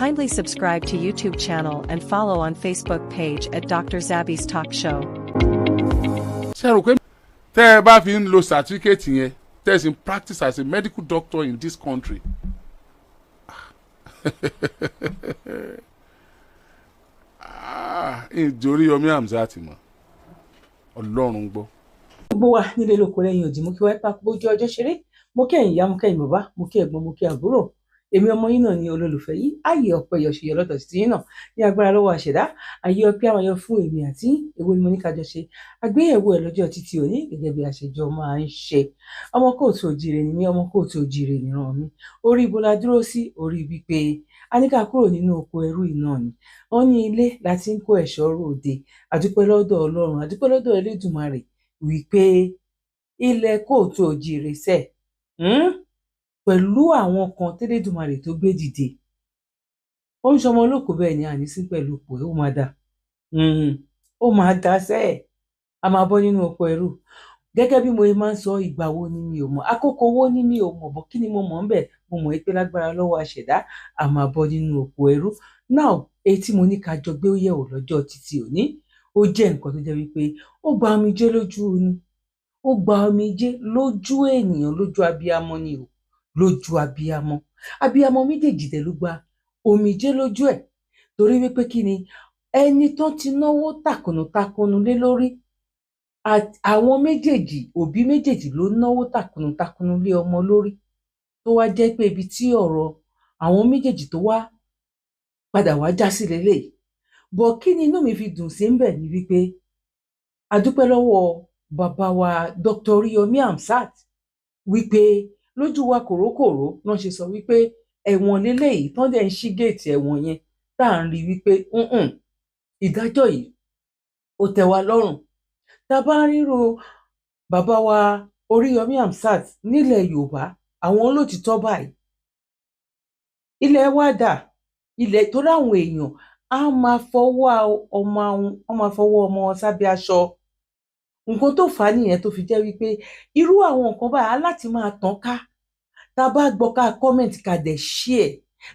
Kindly subscribe to YouTube channel and follow on Facebook page at Dr. Zabby's Talk Show. Ṣe rò pé tẹ́ ẹ bá fi ń lo certificate yẹn, tẹ́ ẹ sì ń practice as a medical doctor in this country, ah, ìjòrí Yomi Hamzat mọ̀, Ọlọ́run gbọ́. Gbogbo wa nílé lóko lẹ́yìn òdì, mo kí wáyé pápá bójú ọjọ́ ṣeré, mo kí ẹ̀yin ìyá, mo kí ẹ̀yin bàbá, mo kí ẹ̀gbọ́n, mo kí àbúrò. Èmi ọmọ yín náà ni olólùfẹ́ yìí, ayé ọpẹ́ yọ ṣe yọ lọ́tọ̀ sí yín náà ní agbára lọ́wọ́ àṣẹdá. Ayé ọpẹ́ àwọn yọ fún èmi àti èwo ni mo ní kájọ ṣe àgbéyẹ̀wò ẹ̀ lọ́jọ́ títí òní, gẹ́gẹ́ bí àṣejọ máa ń ṣe. Ọmọ káàárọ̀ oòjíire ni mí, ọmọ káàárọ̀ oòjíire nìran mi. Orí ibo la dúró sí? Orí wípé a ní ká kúrò nínú oko ẹrú iná ni. Wọ́n ní ilé la ti ń kó ẹ̀ṣọ́ ròde. Àdúpẹ́ lọ́dọ̀ Ọlọ́run, àdúpẹ́ lọ́dọ̀ Elédùmarè wípé ilẹ̀ káàárọ̀ oòjíire sẹ̀ pẹ̀lú àwọn kan tẹ́lẹ̀dùmarè tó gbé dìde. Ó ń ṣọmọ olóko, bẹ́ẹ̀ ni àní sí pẹ̀lú ipò ẹ̀, ó máa dà, ó máa dà sẹ́ẹ̀, a máa bọ́ nínú oko ẹrú. Gẹ́gẹ́ bí mo máa ń sọ, ìgbà wo ni mi ò mọ̀, àkókò wo ni mi ò mọ̀ bọ́, kí ni mo mọ̀ ń bẹ̀? Mo mọ̀ pé lágbára lọ́wọ́ àṣẹ̀dá, a máa bọ́ nínú oko ẹrú. Now, èyí tí mo ní ká jọ gbé yẹ̀wò lọ́jọ́ títí òní, ó jẹ́ nǹkan tó jẹ́ wípé ó gba omijé lójú ni, ó gba omijé lójú ènìyàn, lójú abiyamọ ni o, lójú abiyamọ. Abiyamọ méjèèjì dẹ̀ ló gba omijé lójú ẹ̀, torí wípé kí ni ẹni tó ti náwó tàkùnùtakùnù lé lórí. Àwọn méjèèjì, òbí méjèèjì ló náwó tàkùnùtakùnù lé ọmọ lórí, tó wá jẹ́ pé ibi tí ọ̀rọ̀ àwọn méjèèjì tó wá padà wá já sí leléyìí. Bọ̀ kí ni inú mi fi dùn sí ń bẹ̀ ni wípé a dúpẹ́ lọ́wọ́ bàbá wa Dr. Oriyomi Hamzat, wípé lójú wa kòrókòró náà ṣe sọ wípé ẹ̀wọ̀n leléyìí, tán dẹ̀ ń ṣí géètì ẹ̀wọ̀n yẹn, tá à ń rí wípé ìdájọ́ yìí ó tẹ́ wa lọ́rùn. Tá a bá ríro bàbá wa Oríyọmí Hamzat nílẹ̀ Yorùbá, àwọn olótìtọ́ báyìí, ilẹ̀ wa dà ilẹ̀, torí àwọn èèyàn á máa fọwọ́ ọmọ, wọ́n máa fọwọ́ ọmọ wọn sábẹ́ aṣọ. Nǹkan tó fà á nìyẹn tó fi jẹ́ wípé irú àwọn nǹkan báyìí á láti máa tàn ká. Tá a bá gbọ́, ká comment, ká dẹ̀ share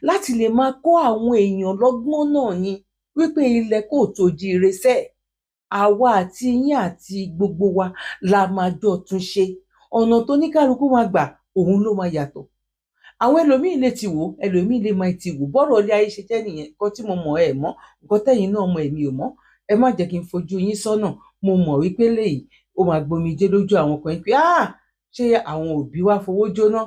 láti lè máa kọ́ àwọn èèyàn lọ́gbọ́n náà ni wípé ilẹ̀ káàárọ̀ oòjíire sẹ́ẹ̀, àwa àti yín àti gbogbo wa la máa jọ tún ṣe. Ọ̀nà tó ní kálukú máa gbà, òun ló máa yàtọ̀. Àwọn ẹlòmíín lè ti wò, ẹlòmíín lè máa ti wò. Bọ́rọ̀ ilé ayé ṣe jẹ́ nìyẹn. Nǹkan tí mo mọ̀ ẹ mọ̀, nǹkan tẹ́yin náà mọ̀ èmi ò mọ̀. Ẹ má jẹ́ kí n fojú yín sọ́nà. Mo mọ̀ wípé léyìí ó máa gbomijé lójú àwọn kan pé, ah, ṣé àwọn òbí wa fowó jóná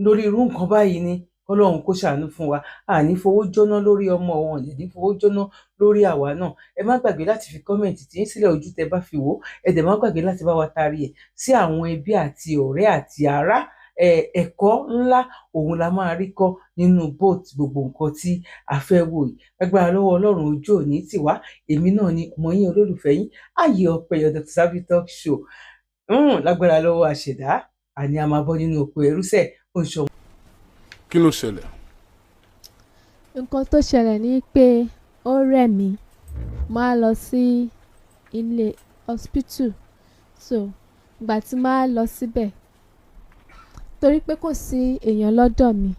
lórí irú nǹkan báyìí ni? Kọ́lọ́run kó ṣàánú fún wa. Àní fowó jóná lórí ọmọ wọn, ò ní fowó jóná lórí àwa náà. Ẹ má gbàgbé láti fi comment tí ń sílẹ̀, ojú tẹ bá fi wò ó. Ẹ dẹ̀ má gbàgbé láti bá wa taari ẹ̀ sí àwọn ẹbí àti ọ̀rẹ́ àti ará. Ẹ̀kọ́ ńlá òun la máa rí kọ́ nínú both gbogbo nǹkan tí a fẹ́ wò yìí. Agbára lọ́wọ́ Ọlọ́run, ojú òní tì wá. Èmi náà ni ọmọ yín, olólùfẹ́ yín, Ayé Ọpẹ́yọ, Dr. Zabby Talk Show. Lágbára lọ́wọ́ àṣẹ̀dá, àní a máa bọ́ nínú oko ẹrúsẹ̀ ó ń ṣọmọ. Kí ló ṣẹlẹ̀? Nǹkan tó ṣẹlẹ̀ ni pé ó rẹ̀ mí, máa lọ sí ilé hospital. So ìgbà tí máa lọ síbẹ̀, torí pé kò sí èèyàn lọ́dọ̀ mi,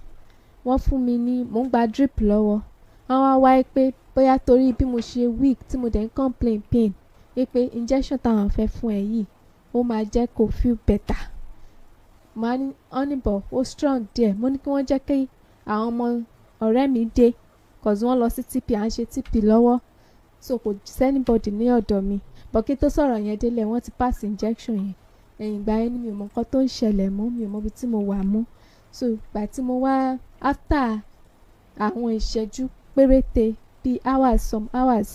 wọ́n fún mi ní, mò ń gba drip lọ́wọ́. Wọ́n wá wáyé pé bóyá torí bí mo ṣe weak, tí mo dẹ̀ ń complain pain, wípé injection táwọn fẹ́ fún ẹ yìí, ó máa jẹ́ kó feel better. Màá ní wọ́n ní bọ̀ ó strong díẹ̀. Mo ní kí wọ́n jẹ́ kí àwọn ọmọ ọ̀rẹ́ mi dé, 'cause wọ́n lọ sí TP, à ń ṣe TP lọ́wọ́, so kò sí anybody ní ọ̀dọ̀ mi. But kí n tó sọ̀rọ̀ yẹn délẹ̀, wọ́n ti pass injection yẹn. Ẹ̀yìn ìgbà yẹn ni mi ò mọ nǹkan tó ń ṣẹlẹ̀ mọ́, mi ò mọ ibi tí mo wà mọ́. So ìgbà tí mo wá, after àwọn ìṣẹ́jú péréte bíi hours, some hours,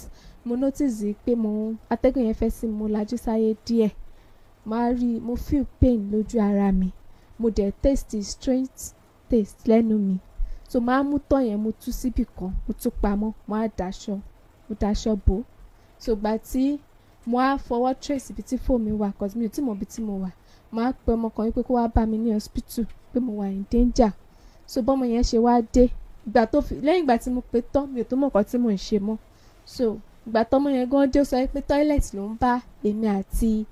mo notice pé mo atẹ́gùn yẹn fẹ́ sí mi, mo lajú sáyé díẹ̀, màá rí mo feel pain lójú ara mi, mo dẹ̀ taste strange taste lẹ́nu mi. So màá mú tọ́ yẹn, mo tú síbì kan, mo tú pamọ́, mo á daṣọ, mo daṣọ bò ó. So ìgbà tí mo á fọwọ́ trace ibi tí fóònù mi wà, 'cause mi ò tí mọ ibi tí mo wà, mo á pe ọmọ kan wípé kó wá bá mi ní hospital, pé mo wà in danger. So bọ́mọ yẹn ṣe wá dé, ìgbà tó fi lẹ́yìn ìgbà tí mo pe tán, mi ò tó mọ̀ nǹkan tí mò ń ṣe mọ́. So ìgbà tọ́mọ yẹn gan dé, ó sọ pé toilet ló ń bá èmi àti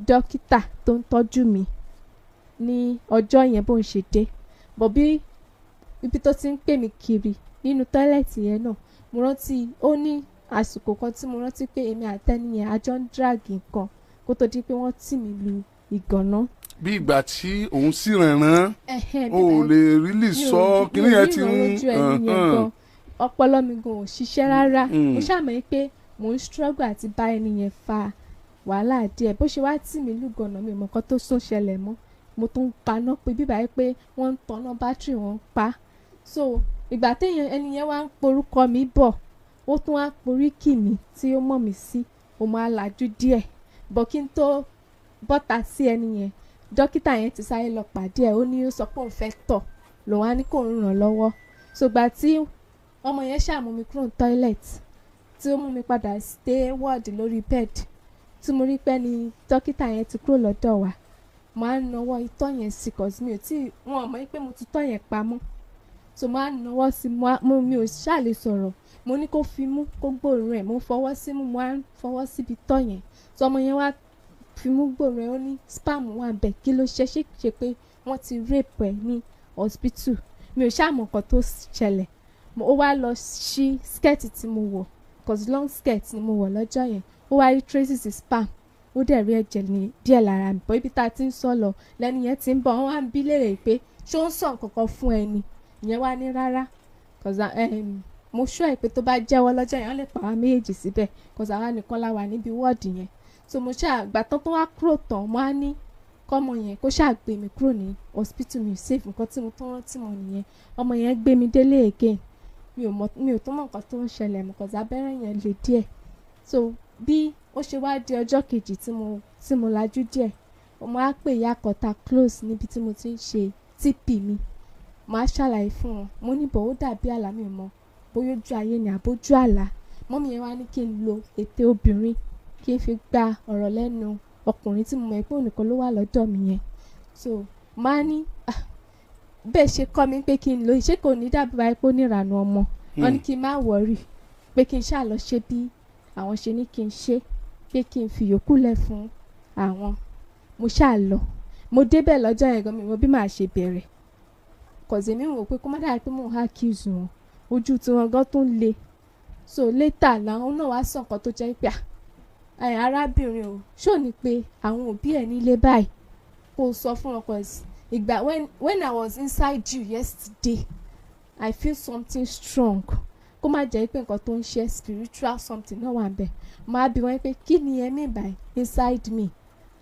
dókítà tó ń tọ́jú mi ní ọjọ́ yẹn bó ń ṣe dé. But bí ibi tó ti ń pè mí kiri. Nínú toilet yẹn náà, mo rántí ó ní àsìkò kan tí mo rántí pé èmi àtẹni yẹn a jọ ń drag nǹkan kó tó di pé wọ́n tì mí lu ìgànná. Bí ìgbà tí òun sì rànràn, Ẹ̀hẹ́n, o ò lè really mi ò sọ mi kíní ò yẹn ti ríran ń lójú ẹni yẹn gan, ọpọlọ mi gan ò ṣiṣẹ́ rárá. Mo ṣàmọ̀ pé mò ń struggle àti bá ẹni yẹn fa wàhálà díẹ̀. Bó ṣe wá tì mí lùgànà, mi ò mọ̀ nǹkan tó sún ṣẹlẹ̀ mọ́. Mo tún ń paná pé bíbá yìí pé wọ́n ń tanná bátìrì, wọ́n ń pa. So ìgbà téèyàn ẹni yẹn wá ń porúkọ mi bọ̀, ó tún wá poríkì mi tí ó mọ̀ mí sí, mo máa lajú díẹ̀ bọ̀. Kí n tó bọ́ta sí ẹni yẹn, dókítà yẹn ti sáré lọ pàdé ẹ̀. Ó ní ó sọ pé òun fẹ́ tọ̀, lòun á ní kó ń ràn lọ́wọ́. So gbà tí ọmọ yẹn ṣàmú mi kúrò ní toilet, tí ó mú mi padà stay ward lórí bed, tí mo rí pé ni dókítà yẹn ti kúrò lọ́dọ̀ wa, mo á nawọ́ itọ́ yẹn sí, 'cause mi ò tí wọn mọ̀ pé mo ti tọ́ yẹn pamọ́. So mo á nawọ́ sí, mo mi ò ṣáà lè sọ̀rọ̀. Mo ní kó fi mú kó gbóòórùn ẹ̀. Mo fọwọ́ sí mú, mo á fọwọ́ síbi tọ́ yẹn. So ọmọ yẹn wá fi mú gbóòórùn ẹ̀, ó ní sperm wà bẹ́ẹ̀. Kí ló ṣe ṣe ṣe pé wọ́n ti rape ẹ̀ ní hospital? Mi ò ṣáà mọ̀ nǹkan tó ṣẹlẹ̀. Ó wá lọ ṣí skirt tí mo wọ̀, 'cause long skirt ni mo wọ̀ lọ́jọ́ yẹn. Ó wá rí traces sperm, ó dẹ̀ rí ẹ̀jẹ̀ ní díẹ̀ lára mi. Bọ́ ibi tá a ti ń sọ lọ lẹ́nu yẹn ti ń bọ̀, wọ́n wá ń bí léèrè pé ṣé ó ń sọ nǹkan kan fún ẹni ìyẹn. Wá ní rárá, 'cause mo sure ẹ̀ pé tó bá jẹ́wọ́ lọ́jọ́ yẹn, wọ́n lè pa àwa méjèèjì síbẹ̀, 'cause àwa nìkan la wà níbi wọ́ọ̀dì yẹn. So mo ṣáà gbà tán tó wá kúrò tán, mo á ní kọ́mọ yẹn kó ṣáà gbé mi kúrò ní hospital, mi ò safe. Nǹkan tí mo tún rántí mọ́ nìyẹn. Ọmọ yẹn gbé mi délé again. Mi ò mọ̀, mi ò tún mọ̀ nǹkan tó ń ṣẹlẹ̀ mọ́, 'cause abẹ́rẹ́ yẹn le díẹ̀. So bí ó ṣe wá di ọjọ́ kejì tí mo lajú díẹ̀, mo á pè ìyá kan ta close níbi tí mo ti ń ṣe TP mi. Mo á ṣàlàyé fún wọn. Mo ní bọ̀ ó dàbí àlá, mi ò mọ̀ bóyá ojú ayé ni àbójú àlá. Mummy yẹn wá ní kí n lo ète obìnrin, kí n fi gba ọ̀rọ̀ lẹ́nu ọkùnrin tí mo mọ̀ pé òun nìkan ló wà lọ́dọ̀ mi yẹn. So máa ní, "Ah, bẹ́ẹ̀ ṣe kọ́ mi pé kí n lo, ṣé kò ní dàbí báyìí pé ó ní ìrànú ọmọ?" Wọ́n ní kí n má worry, pé kí n ṣáà lọ ṣe bí àwọn ṣe ní kí n ṣe, pé kí n fi yòókù lẹ̀ fún àwọn. Mo ṣáà lọ. Mo débẹ̀ lọ́jọ́ yẹn gan, mi mọ bí màá ṣe bẹ̀rẹ̀, 'cause èmi wò pé kó má dàbí pé mò ń accuse wọn, ojú tiwọn gan tó ń le. So later làwọn náà wá sọ nǹkan tó jẹ́ pé, "Ah, arábìnrin o, ṣó ní pé àwọn òbí ẹ̀ nílé báyìí kó sọ fún wọn?" 'Cause ìgbà when I was inside you yesterday, I feel something strong. Kó má jẹ́ pé nǹkan tó ń ṣe spiritual something náà wà níbẹ̀. Máa bi wọ́n pé kí ni ẹ mean by inside me?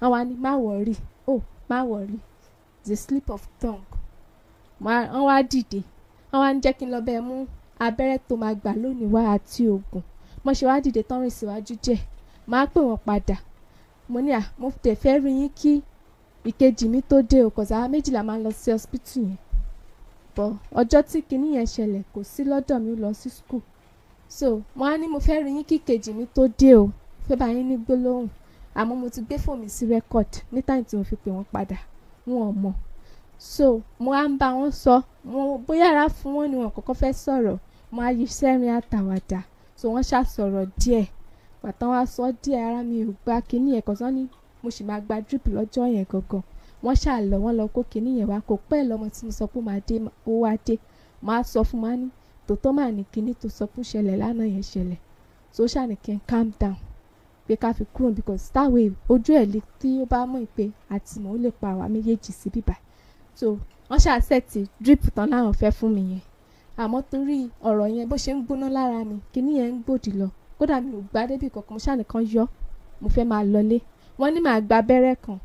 Wọ́n wá ní má worry, oh, má worry, the slip of tongue. Wọ́n wá dìde, wọ́n wá ń jẹ́ kí n lọ bẹ́ẹ̀ mú abẹ́rẹ́ tó máa gbà lónìí wá àti oògùn. Mo ṣe wá dìde tán, rìn síwájú díẹ̀, máa pè wọ́n padà. Mo ní, "À, mo tẹ̀ fẹ́ rí yín kí ìkejì mi tó dé o," 'cause àwa méjìlá máa ń lọ sí hospital yẹn. But ọjọ́ tí kinní yẹn ṣẹlẹ̀, kò sí lọ́dọ̀ mi, ó lọ sí school. So mo á ní mo fẹ́ rí yín kí ìkejì mi tó dé o, fẹ́ bá yín ní gbólóhùn. Àmọ́ mo ti gbé fóònù mi sí record ní time tí mo fi pè wọ́n padà, wọn ò mọ̀. So mo á ń bá wọn sọ, mo bóyá ara fún wọn ni, wọn kọ́kọ́ fẹ́ sọ̀rọ̀. Mo á yí sẹ́rin àtàwàdà, so wọ́n ṣá sọ̀rọ̀ díẹ̀. Pàtó wá sọ díẹ̀, ara mi ò gba kinní yẹn kọ̀sán ní mo sì máa gba drip lọ́jọ́ yẹn gangan. Wọ́n ṣá lọ, wọ́n lọ kó kinní yẹn wá. Kò pẹ́ lọ́mọ tí mo sọ pé ó máa dé, ó wá dé. Mo á sọ fún wa ní tòótọ́ mà ní kinní tó sọ pé ó ṣẹlẹ̀ lánàá yẹn ṣẹlẹ̀. So ó ṣáà ní kí n calm down, pé ká fi kúrò, because that way ojú ẹ̀ lè tí ó bá mọ̀ pé àtìmọ́, ó lè pa àwa méjèèjì sí bíbá. So wọ́n ṣáà set drip tán láwọn fẹ́ fún mi yẹn. Àmọ́ torí ọ̀rọ̀ yẹn bó ṣe ń gbóná lára mi, kinní yẹn ń gbòdì lọ, kódà mi ò gbá débi kankan. Mo ṣáà nìkan yọ, mo fẹ́ máa lọlé. Wọ́n ní màá gba abẹ́rẹ́ kan.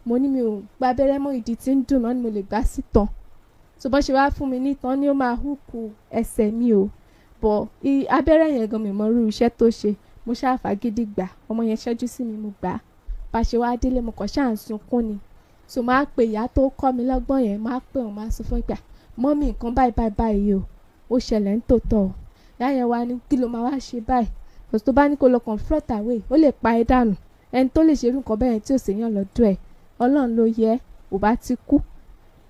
Mo ní mi ò gba abẹ́rẹ́ mọ́, ìdí tí ń dùn mọ́ ni, mo lè gbá sí tán. So bọ́n ṣe wá fún mi ní tán ni ó máa húkú ẹsẹ̀ mi o, bọ̀ abẹ́rẹ́ yẹn gan mi mọ irú iṣẹ́ tó ṣe. Mo ṣáà fagídí gbà. Ọmọ yẹn ṣẹ́jú sí mi, mo gbà á. Bá ṣe wá délé, mo kàn ṣáà ń sunkún ni. So máa pe ìyá tó kọ́ mi lọ́gbọ́n yẹn, máa pè wọ́n, máa sọ fún ìgbà, "Mummy, nǹkan báyìí báyìí báyìí o, ó ṣẹlẹ̀ ń tòótọ́ o." Ìyá yẹn wá ní kí ló máa wá ṣe báyìí? Kò tó bá ní kó lọ confront away, ó lè pa ẹ́ dànù. Ẹni tó lè ṣerú nǹkan bẹ́ẹ̀ tí ò séyàn lọ́dọ̀ ẹ̀, Ọlọ́run ló yẹ, ò bá ti kú.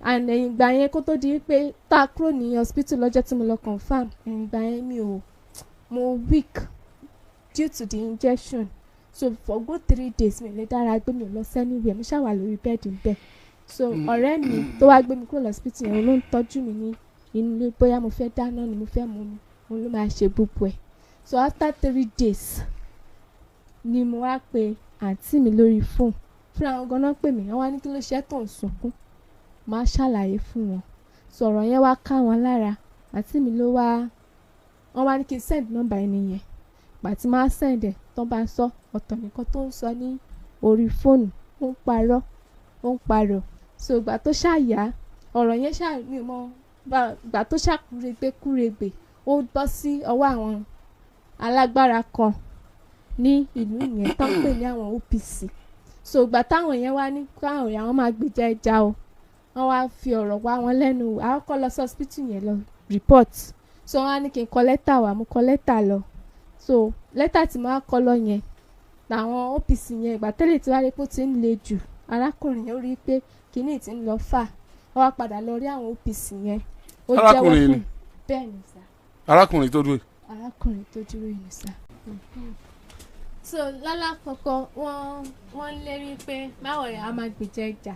And ẹ̀yìn ìgbà yẹn, kó tó di pé tá a kúrò ní hospital lọ́jọ́ tí mo lọ confirm, ẹ̀yìn ìgbà yẹn mi ò, mo weak due to the injection. So for good 3 days, mi ò lè dára gbé, mi ò lọ anywhere, mo ṣáà wà lórí bed bẹ́ẹ̀. So ọ̀rẹ́ mi tó wá gbé mi kúrò lọ́sibítù yẹn ló ń tọ́jú mi ní Nínú ilé, bóyá mo fẹ́ dáná ni, mo fẹ́ mu mi, òun ló máa ṣe gbogbo ẹ̀. So after 3 days ni mo wá pe àǹtí mi lórí fóònù. Fúnra wọn ganan pè mí, wọ́n wá ní kí ló ṣe tó ń sunkún. Máa ṣàlàyé fún wọn, sọ̀rọ̀ yẹn wá ká wọn lára. Àǹtí mi ló wá, wọ́n wá ní kí n send nọ́mbà ẹni yẹn. Gbà tí máa send ẹ̀ tó bá sọ ọ̀tọ̀ nìkan tó ń sọ ní orí fóònù, ó ń parọ́, ó ń parọ́. So ìgbà tó ṣàyà ọ̀rọ̀ yẹn ṣáà mi ò mọ ìgbà tó ṣàkúregbé kúregbè, ó bọ́ sí ọwọ́ àwọn alágbára kan ní ìlú yẹn tó ń pè ní àwọn OPC. So ìgbà táwọn yẹn wá ní káwọn àwọn máa gbèjà ẹja o, wọ́n wá fi ọ̀rọ̀ wá wọn lẹ́nu wò. Àwọn kọ́ lọ sí hospital yẹn lọ report. So wọ́n á ní kí n kọ lẹ́tà wá, mo kọ lẹ́tà lọ. So lẹ́tà tí mo wá kọ lọ yẹn làwọn OPC yẹn, ìgbà tẹ́lẹ̀ tí wàá rí pé ó ti ń le jù, arákùnrin yẹn ó rí i pé kinní ti ń lọ fà, wọ́n wá padà lọ rí àwọn OPC yẹn, ó jẹ́wọ́. Arákùnrin fún ni? Bẹ́ẹ̀ ni sà. Arákùnrin tó dúró yìí. Arákùnrin tó dúró yìí ni sà. So lálàkọ́kọ́ wọ́n lérí pé máwọ̀ rẹ̀ á máa gbèjà ìjà.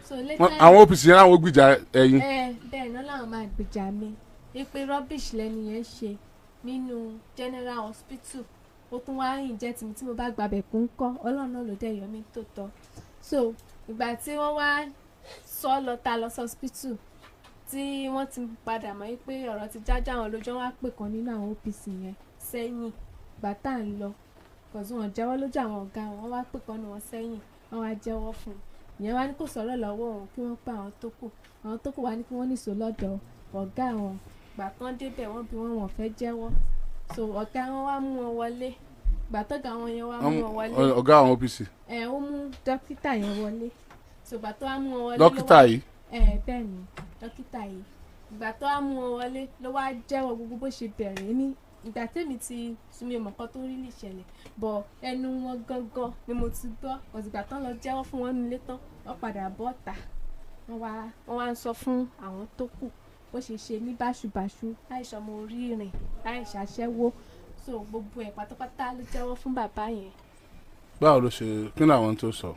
So later Àwọn OPC yẹn láwọn gbìjà ẹ̀yin? Ẹ bẹ́ẹ̀ náà, làwọn máa gbèjà mi, wípé rubbish lẹ́ni yẹn ṣe nínú general hospital, ó tún wá yìn jẹ́ tìmí tí mo bá gbàbẹ̀ kún kọ́. Ọlọ́run náà ló dẹ̀ yọ mí tó tọ́. So ìgbà tí wọ́n wá sọ lọ ta lọ sí hospital, tí wọ́n ti padà mọ̀ wípé ọ̀rọ̀ ti jájá àwọn lójú, wọn wá pè kan nínú àwọn OPC yẹn sẹ́yìn. Ìgbà tá à ń lọ kọ̀sí wọn jẹ́wọ́ lójú àwọn ọ̀gá wọn, wọ́n wá pè kan nínú wọn sẹ́yìn, wọ́n wá jẹ́wọ́ fún un. Ìyẹn wá ní kò sọ̀rọ̀ lọ́wọ́ òun, kí wọ́n pa àwọn tó kù. Àwọn tó kù wá ní kí wọ́n nìṣó lọ́dọ̀ ọ̀gá wọn. Ìgbà tán débẹ̀, wọ́n bí wọ́n, wọ́n fẹ́ jẹ́wọ́. So ọ̀gá wọn wá mú wọn wọlé. Ìgbà tọ́gá wọn yẹn wá mú wọn wọlé, Ọ̀gá àwọn OPC? Ẹ, ó mú dókítà yẹn wọlé. So ìgbà tó wá mú wọn wọlé ló Dókítà yìí? Ẹ bẹ́ẹ̀ ni, dókítà yìí. Ìgbà tó wá mú wọn wọlé ló wá jẹ́wọ́ gbogbo bó ṣe bẹ̀rẹ̀. Ní ìgbà tèmi ti sunmi mọ̀ nǹkan tó rí lè ṣẹlẹ̀ bọ̀, ẹnu wọn gangan ni mo ti gbọ́. Ọ̀sìgbà tán lọ jẹ́wọ́ fún wọn nílé tán, wọ́n padà bọ́ ta, wọ́n wá ń sọ fún àwọn tó kù bó ṣe ṣe ní báṣubàṣu, láìsọ ọmọ orí rìn, láìṣe aṣẹ́wó. So gbogbo ẹ̀ pátápátá ló jẹ́wọ́ fún bàbá yẹn. Báwo ló ṣe, kí ni àwọn tó sọ?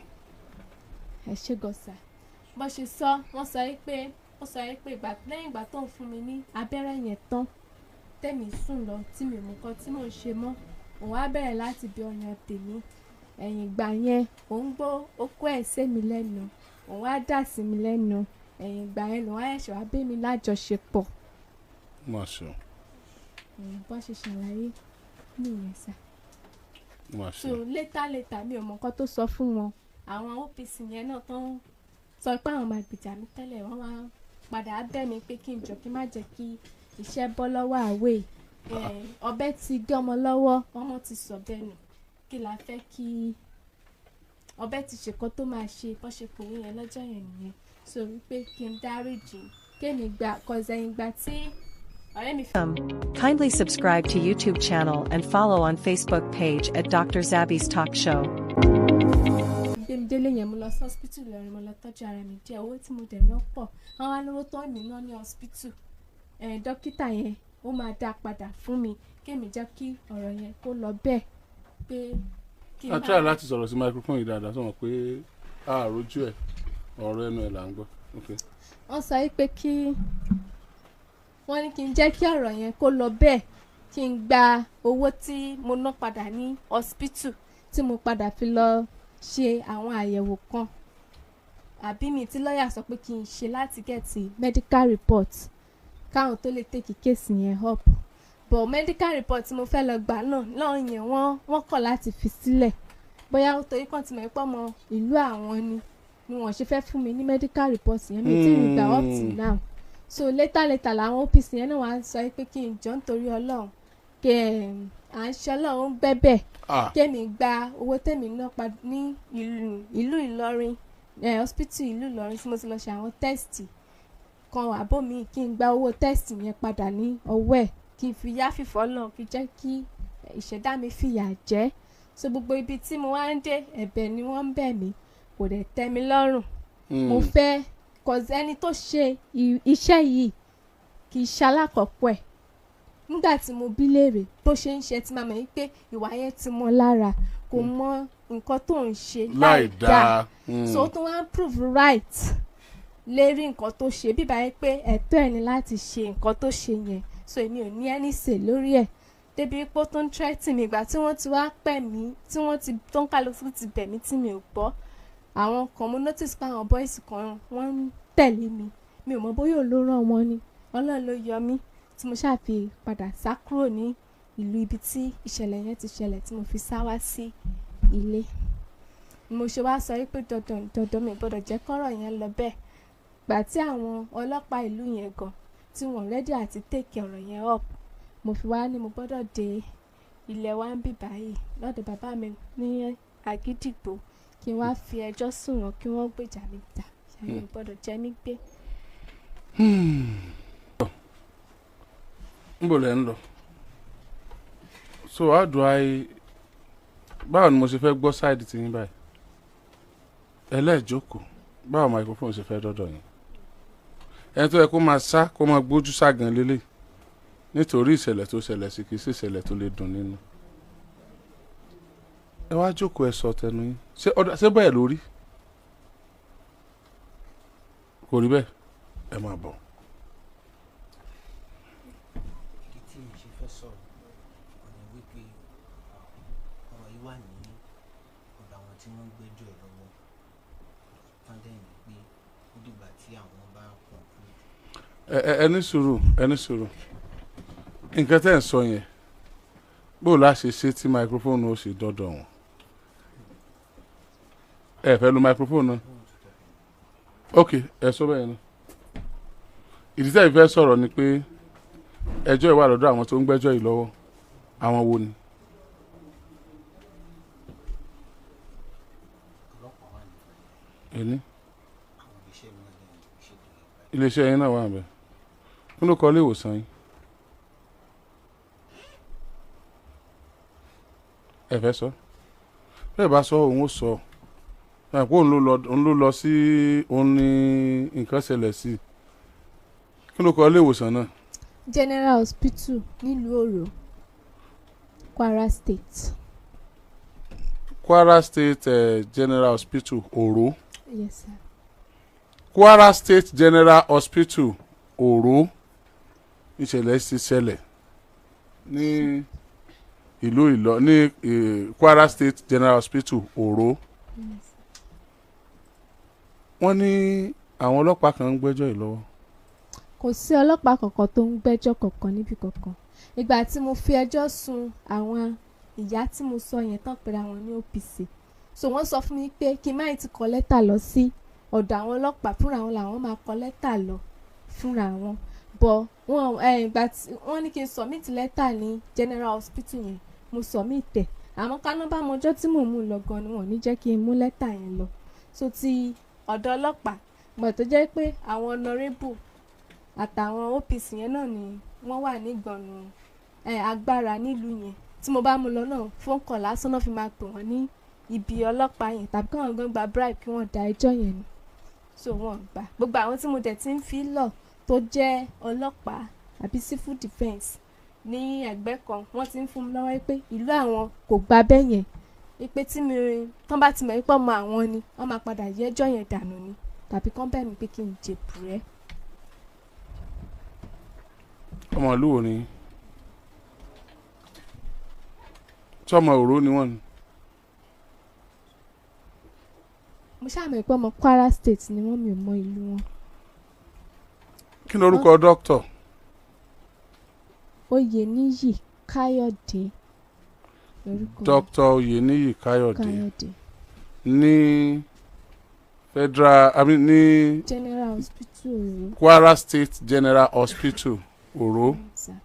Ẹ ṣe gọ̀sà. Bó ṣe sọ, wọ́n sọ yìí pé ó sọ yìí pé ìgbà lẹ́yìn ìgbà tó ń fún mi ní abẹ́rẹ́ yẹn tán, tẹ̀mí sùn lọ, tí mi ò mú nǹkan tí mò ń ṣe mọ́, òun á bẹ̀rẹ̀ láti bí ọyàn tèmi. Ẹ̀yìn ìgbà yẹn, òun gbọ́ okó ẹ̀ sé mi lẹ́nu, òun á dà sí mi lẹ́nu. Ẹ̀yìn ìgbà yẹn lòun á ẹ̀ṣẹ̀ wá bẹ́ mi lájọṣepọ̀. Má ṣe o. Bó ṣe ṣàlàyé nìyẹn sà. Má ṣe So o. later later, mi ò mọ nǹkan tó sọ fún wọn. Àwọn OPC yẹn náà tó ń sọ pé àwọn máa gbìjà mi tẹ́lẹ̀, wọ́n wá padà á bẹ̀ mí pé kí n jọ, kí n má jẹ́ kí iṣẹ́ bọ́ lọ́wọ́ àwẹ̀. Ọ̀bẹ ti gé ọmọ lọ́wọ́, ọmọ ti sọ bẹ́ẹ̀ nù, kí la fẹ́ kí ọ̀bẹ ti ṣèkan tó máa ṣe? Bó ṣe pòwe yẹn lọ́jọ́ yẹn nìyẹn. So wípé kí n dáríjì, kémi gbà kọ̀ọ̀sẹ̀yìn gbà tí ọ̀rẹ́ mi fi Kindly subscribe to YouTube channel and follow on Facebook page at Dr. Zabby's Talk Show. Gbé mi délé yẹn, mo lọ sí hospital lọrin, mo lọ tọ́jú ara mi díẹ̀. Owó tí mo dẹ̀ ná pọ̀. Wọ́n wá lówó tó mi ná ní hospital ẹ̀, dókítà yẹn ó máa dá padà fún mi, kémi jẹ́ kí ọ̀rọ̀ yẹn kó lọ bẹ́ẹ̀, pé kí n A try láti sọ̀rọ̀ sí microphone yìí dáadáa, sọ wọn pé a rojú ẹ̀, ọ̀rọ̀ ẹnu ẹ̀ là ń gbọ́. Okay. Wọ́n sọ wípé kí wọ́n ní kí n jẹ́ kí ọ̀rọ̀ yẹn kó lọ bẹ́ẹ̀, kí n gba owó tí mo ná padà ní hospital, tí mo padà fi lọ ṣe àwọn àyẹ̀wò kan àbí mi tí lọ́ọ̀yà sọ pé kí n ṣe láti get medical report káwọn tó lè take case yẹn up. But medical report tí mo fẹ́ lọ gbà náà lọ́ọ̀ yẹn, wọ́n kọ̀ láti fi sílẹ̀, bóyá torí kan ti mọ̀ pé ọmọ ìlú àwọn ni wọ́n ṣe fẹ́ fún mi ní medical report yẹn. Mi tí ì gbà up till now. So later later làwọn OPC yẹn náà wá ń sọ pé kí n jọ nítorí Ọlọ́run, kí à ń ṣe Ọlọ́run ń gbẹ́bẹ̀, kémi gba owó tèmi náà pa ní ìlú Ìlọrin, hospital ìlú Ìlọrin tí mo ti lọ ṣe àwọn test kan àbó mi, kí n gba owó test yẹn padà ní ọwọ́ ẹ̀, kí n fi yáfìfọ́ lọ fi jẹ́ kí ìṣẹ̀dá mi fìyà jẹ. So gbogbo ibi tí mo wá ń dé, ẹ̀bẹ̀ ni wọ́n ń bẹ̀ mí, kò dẹ̀ tẹ́ mi lọ́rùn. Mo fẹ́ cause ẹni tó ṣe iṣẹ́ yìí kì í ṣe alákọ̀ọ́kọ́ ẹ̀. Nígbà tí mo bí léèrè bó ṣe ń ṣe, tí màmá yìí pé ìwà yẹn ti mọ́ lára, kò mọ nǹkan tó ń ṣe láì dáa. So ó tún wá ń prove right. Lérí nǹkan tó ṣe bíbá yẹn pé ẹ̀tọ́ ẹ̀ ni láti ṣe nǹkan tó ṣe yẹn, so èmi ò ní any say lórí ẹ̀, débi pé ó tún threaten mi. Ìgbà tí wọ́n ti wá pẹ̀ mí, tí wọ́n ti tó ń kálukú ti bẹ̀ mí tí mi ò gbọ́, àwọn kan, mo notice pé àwọn boys kan wọ́n ń tẹ̀lé mi. Mi ò mọ bóyá òun ló rán wọn ni. Ọlọ́run ló yọ mí tí mo ṣáà fi padà sá kúrò ní ìlú ibi tí ìṣẹ̀lẹ̀ yẹn ti ṣẹlẹ̀, tí mo fi sá wá sí ilé. Mo ṣe wá sọ wípé dandan dandan, mi gbọ́dọ̀ jẹ́ kọ́rọ̀ yẹn lọ bẹ́ẹ̀. Gbà tí àwọn ọlọ́pàá ìlú yẹn gan tí wọ́n ready àti take ọ̀rọ̀ yẹn up, mo fi wá ní mo gbọ́dọ̀ dé ilẹ̀ wa ń bì báyìí lọ́dọ̀ bàbá mi ní Àgídìgbò, kí n wá fi ẹjọ́ sùn wọ́n, kí wọ́n gbèjà mi jà. Ṣàyẹ̀wò gbọ́dọ̀ jẹ́ mí gbé. Níbo lẹ ń lọ? So how do I, báwo ni mo ṣe fẹ́ gbọ́ side tí yín báyìí? Ẹlẹ́ẹ̀jókòó, báwo microphone ṣe fẹ́ dọ́dọ̀ yín? Ẹni tó yẹ kó máa sá, kó máa gbójú ságàn lélẹ̀ nítorí ìṣẹ̀lẹ̀ tó ṣẹlẹ̀ sí, kì í sí ìṣẹ̀lẹ̀ tó lè dùn nínú. Ẹ wá jókòó, ẹ sọ tẹnu yín. Ṣé ọ̀dà, ṣé bẹ́ẹ̀ lórí? Kò rí bẹ́ẹ̀. Ẹ máa bọ̀. Ìdí tí mi ṣe fẹ́ sọ̀rọ̀ ọ̀nà wípé ọ̀rọ̀ yìí wà ní ọ̀dọ̀ àwọn tí wọ́n ń gbẹ́jọ́ ẹ̀ lọ́wọ́, tán dẹ̀ ní pé ó dìgbà tí àwọn bá conclude. Ẹ ní sùúrù, ẹ ní sùúrù. Nǹkan tẹ́ ẹ̀ ń sọ yẹn, bó la ṣe ṣe tí microphone ó sì dọ́dọ̀ wọn? Ẹ fẹ́ lu microphone náà? Ok, ẹ sọ bẹ́ẹ̀ náà. Ìdí tẹ́ ẹ fẹ́ sọ̀rọ̀ ni pé ẹjọ́ ìwà lọ́dọ̀ àwọn tó ń gbẹ́jọ́ yìí lọ́wọ́. Àwọn wo ni? Ọlọ́pàá wà ní Ẹni àwọn iléeṣẹ́ mi náà lẹ́yìn ìṣètò ìgbà. Iléeṣẹ́ yín náà wà níbẹ̀. Kí ló kọ ilé ìwòsàn yín? Ẹ fẹ́ sọ? Bẹ́ẹ̀ bá sọ, òun ó sọ ẹ pé òun ló lọ sí, òun ní nǹkan ṣẹlẹ̀ sí. Kí ló kọ ilé ìwòsàn náà? General Hospital nílùú Òrò, Kwara State. Kwara State General Hospital, Òró. Yes, sir. Kwara State General Hospital, Òró. Ìṣẹ̀lẹ̀ sì ṣẹlẹ̀ ní ìlú Ìlọ ní Kwara State General Hospital, Òró. Yes. Wọ́n ní àwọn ọlọ́pàá kan ń gbẹ́jọ́ yìí lọ́wọ́. Kò sí ọlọ́pàá kankan tó ń gbẹ́jọ́ kankan níbi kankan. Ìgbà tí mo fi ẹjọ́ sun àwọn ìyá tí mo sọ yẹn tán pẹ̀lú àwọn ní OPC, so wọ́n sọ fún mi pé kí n má ti kọ lẹ́tà lọ sí ọ̀dọ̀ àwọn ọlọ́pàá, fúnra wọn làwọn máa kọ lẹ́tà lọ fúnra wọn bọ̀. Wọ́n ìgbà tí wọ́n ní kí n submit lẹ́tà ní General Hospital yẹn, mo submit ẹ̀, àmọ́ káná bá mọjọ́ tí mò ń mú lọ gan ni wọ́n ní jẹ́ kí n mú lẹ́tà yẹn lọ. So ti ọ̀dọ̀ ọlọ́pàá, gbọ̀n tó jẹ́ pé àwọn honourable àtàwọn OPC yẹn náà ni wọ́n wà nígbọ̀nù agbára nílùú yẹn, tí mo bá mú lọ náà, phone call lásán náà fi máa pè wọ́n ní ibi ọlọ́pàá yẹn, tàbí káwọn gan gba bribe kí wọ́n da ẹjọ́ yẹn nù. So wọ́n gbà. Gbogbo àwọn tí mo dẹ̀ ti ń fi lọ tó jẹ́ ọlọ́pàá àbí civil defence ní ẹgbẹ́ kan, wọ́n ti ń fún mi lọ́wọ́ pé ìlú àwọn kò gba bẹ́ẹ̀ yẹn, wípé tí mi tán bá ti mọ̀ wípé ọmọ àwọn ni, wọ́n máa padà yẹjọ́ yẹn dànù ni, tàbí kán bẹ̀ mí pé kí n jèbùrẹ́. Ọmọ ìlú wo ni? Tí ọmọ Òró ni wọ́n ni? Mo ṣáà mọ̀ pé ọmọ Kwara State ni wọ́n, mi ò mọ ìlú wọn. Kí ni orúkọ dókítà? Oyèníyì Káyọ̀dé lórúkọ. Dókítà Oyèníyì Káyọ̀dé. Káyọ̀dé. Ní federal, I mean, ní General Hospital, Òró. Kwara State General Hospital, Òró. Sir.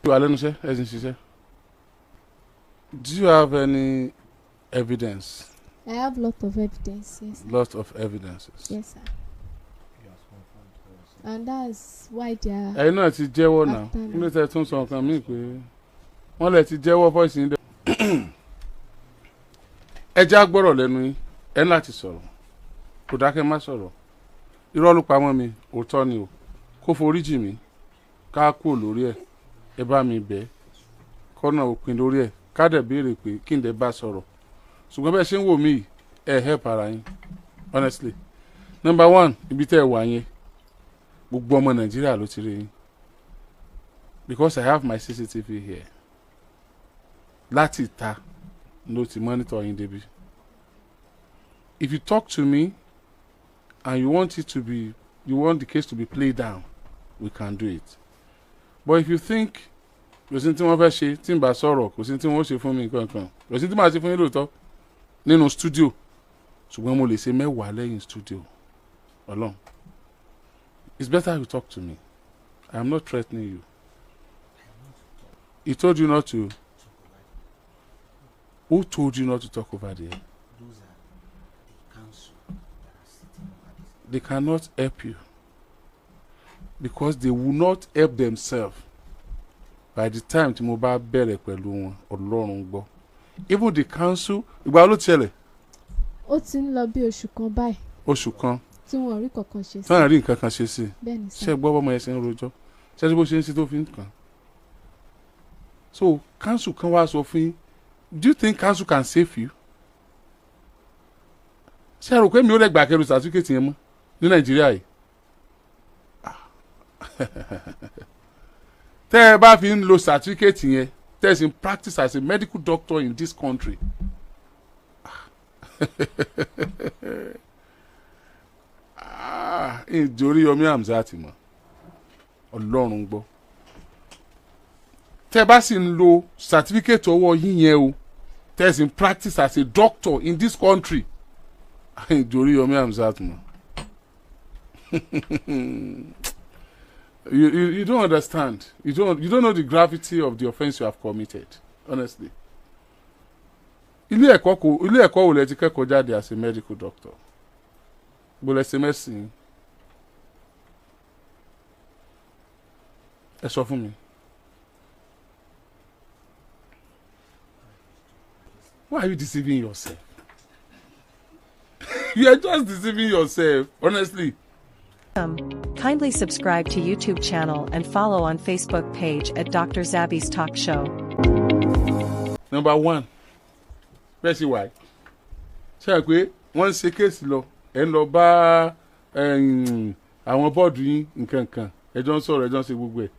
Wà lẹ́nu iṣẹ́, ẹ sì ń ṣiṣẹ́. Do you have any evidence? I have lot of evidence, yes. Lot of evidences. Yes, sir. And that's why they are Ẹ̀yin náà ti jẹ́wọ́ náà. after me. Kí ló tẹ́ tún sọ nǹkan míì pé wọ́n lè ti jẹ́wọ́? Voice yín dẹ̀. Ẹ já gbọ́rọ̀ lẹ́nu yín. Ẹ ní láti sọ̀rọ̀, kò dákẹ́, má sọ̀rọ̀. Irọ́ ló pamọ́ mi, òótọ́ ni o. Kó foríjì mi, ká kúrò lórí ẹ̀. Ẹ bá mi bẹ̀ ẹ́, kọ́nà òpin lórí ẹ̀, ká dẹ̀ béèrè pé kí n dẹ̀ bá sọ̀rọ̀. Ṣùgbọ́n bẹ́ẹ̀ ṣe ń wò mí yìí, ẹ help ara yín honestly. Number one, ibi tẹ́ ẹ wà yẹn, gbogbo ọmọ Nàìjíríà ló ti rí yín, because I have my CCTV here. Láti ìta ló ti monitor yín débi. If you talk to me and you want it to be, you want the case to be played down, we can do it. But if you think kò sí tí wọ́n fẹ́ ṣe tí n bá sọ̀rọ̀, kò sí tí wọ́n ṣe fún mi kankan, kò sí tí màá ṣe fún yín lóòótọ́ nínú studio, ṣùgbọ́n mo lè ṣe 10 lẹ́yìn studio. Ọlọ́run, it's better you talk to me. I am not threatening you. He told you not to. Who told you not to talk over there? Those are the council that are sitting over this. They cannot help you because they will not help themselves. By the time tí mo bá bẹ̀rẹ̀ pẹ̀lú wọn, Ọlọ́run gbọ́. Even the council, ìgbà wo ló ti ṣẹlẹ̀? Ó ti ń lọ bí oṣù kan báyìí. Oṣù kan. Tí wọn ò rí kankan ṣe sí. Tí wọn ò rí nǹkan kan ṣe sí. Bẹ́ẹ̀ ni sá. Ṣé gbọ́ bọ́mọ yẹn ṣe ń rojọ́? Ṣé bó ṣe ń ṣe tó fi ń kàn? So council kan wá sọ fún yín, do you think council can save you? Ṣé ẹ rò pé mi ò lè gbà kẹrù certificate yẹn mọ́ ní Nàìjíríà yìí? Tẹ́ ẹ bá fi ń lo certificate yẹn, tẹ́ ẹ sì ń practice as a medical doctor in this country. Ìjòrí Yomi Hamzat mọ̀, Ọlọ́run gbọ́. Tẹ́ ẹ bá sì ń lo certificate ọwọ́ yín yẹn o, tẹ́ ẹ sì ń practice as a doctor in this country. Ìjòrí Yomi Hamzat mọ̀. You don't understand. You don't know the gravity of the offence you have committed. Honestly. Ilé ẹ̀kọ́ wo lẹ ti kẹ́kọ̀ọ́ jáde as a medical doctor? Bó lẹ ṣe mẹ́sìn? Ẹ sọ fún mi. Why are you deceiving yourself? You are just deceiving yourself, honestly. Kindly subscribe to YouTube channel and follow on Facebook page at Dr. Zabby's Talk Show. Number one, bẹ́ẹ̀ sì wáyé, ṣe é pé wọ́n ń ṣe kéèsì lọ, ẹ̀ ń lọ bá àwọn bọ́ọ̀dù yín nǹkan kan, ẹjọ́ ń sọ̀rọ̀, ẹjọ́ ń ṣe gbogbo ẹ̀.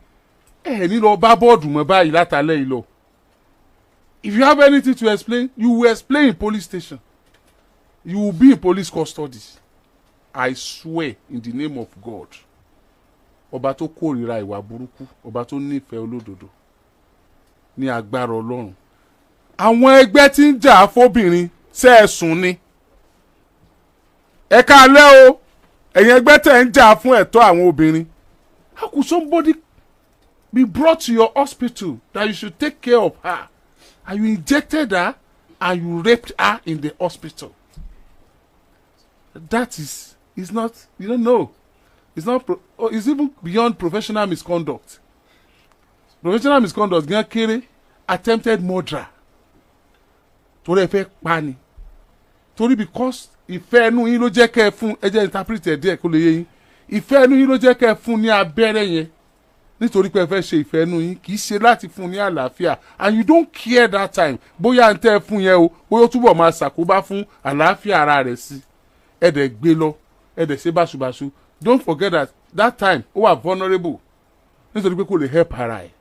Ẹ ní lọ bá bọ́ọ̀dù mọ́ báyìí látàlẹ́ yìí lọ. If you have anything to explain, you will explain in police station. You will be in police custody. I swear in the name of God. Ọba tó kórìíra ìwà burúkú, ọba tó nífẹ̀ẹ́ olódodo, ní agbára Ọlọ́run. Àwọn ẹgbẹ́ tí ń jà fóbìnrin ṣe é sùn ni. Ẹ káalẹ́ o, ẹ̀yin ẹgbẹ́ tẹ̀ ń jà fún ẹ̀tọ́ àwọn obìnrin. How could somebody be brought to your hospital that you should take care of her, and you injected her and you raped her in the hospital? That is not, you don't know. It's not, it's even beyond professional misconduct. Professional misconduct gan kéré, attempted murder. Torí ẹ fẹ́ pa ni. Torí because ìfẹ́ ẹnu yín ló jẹ́ kẹ́ ẹ fún, ẹ jẹ́ interpret ẹ̀ díẹ̀ kó lè yé yín. Ìfẹ́ ẹnu yín ló jẹ́ kẹ́ ẹ fún ní abẹ́rẹ́ yẹn. Nítorí pé ẹ fẹ́ ṣe ìfẹ́ ẹnu yín, kì í ṣe láti fún ní àlàáfíà. And you don't care that time. Bóyá ń tẹ́ ẹ fún yẹn o, bóyá ó túbọ̀ máa ṣàkóbá fún àlàáfíà ara rẹ̀ sí. Ẹ dẹ̀ gbé lọ, ẹ dẹ̀ ṣe báṣubàṣu. Don't forget that that time ó wà vulnerable nítorí pé kò lè help ara ẹ̀,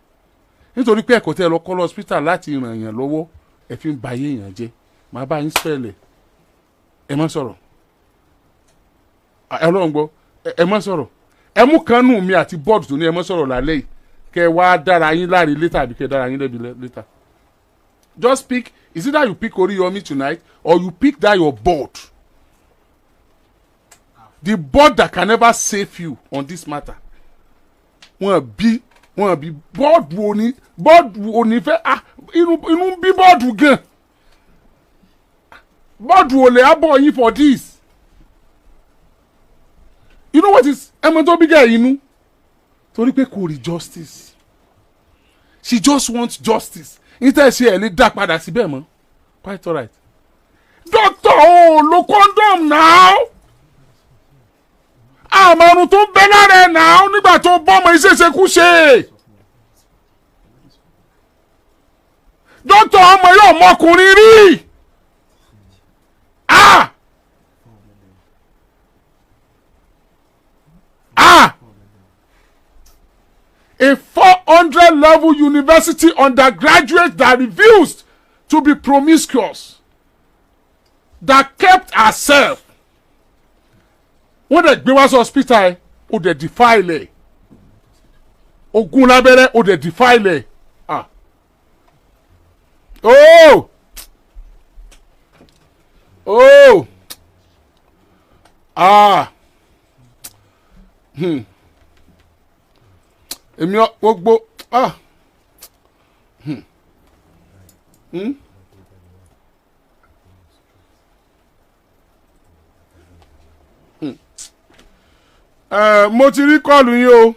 nítorí pé ẹ̀kọ́ tẹ́ ẹ lọ kọ́ lọ hospital láti ràn yàn lọ́wọ́, ẹ fi ń ba ayé yàn jẹ́. Màá bá yín spẹ̀lẹ̀, ẹ má sọ̀rọ̀, ẹ Ọlọ́run gbọ́, ẹ má sọ̀rọ̀, ẹ mú kanú mi àti bọ́ọ̀dù tó ní ẹ má sọ̀rọ̀ lálẹ́ yìí, kẹ́ ẹ wá dára yín láre later àbí kẹ́ ẹ dára yín lẹ́bi later. Just pick, is either you pick Oriyomi tonight or you pick that your board. The board that can never save you on this matter. Wọ́n bí bọ́ọ̀dù òní fẹ́, ah, inú ń bí bọ́ọ̀dù gan. Bọ́ọ̀dù ò lè abọ́ yín for this. You know what is ẹmọ tó bí gẹ̀ inú? Torí pé kò rí justice. She just wants justice. Níta ṣe ẹ̀ lè dá padà síbẹ̀ mọ́. Quite alright. Doctor, oh, lo condom now. Àmọ̀rùn tó bẹ́ lára ẹ̀ náà nígbà tó bọ́mọ ìṣeṣekúṣe. Dókítà ọmọ yóò mọkùnrin rí. Ah! level university undergraduate that refused to be promiscuous, that kept herself. Wọ́n dẹ̀ gbé wá sí hospital ẹ̀, ó dẹ̀ defile ẹ̀, ogun lábẹ́rẹ́, ó dẹ̀ defile ẹ̀. Ah, oh, oh, ah, Èmi gbogbo, ah, Mo ti rí call yín o.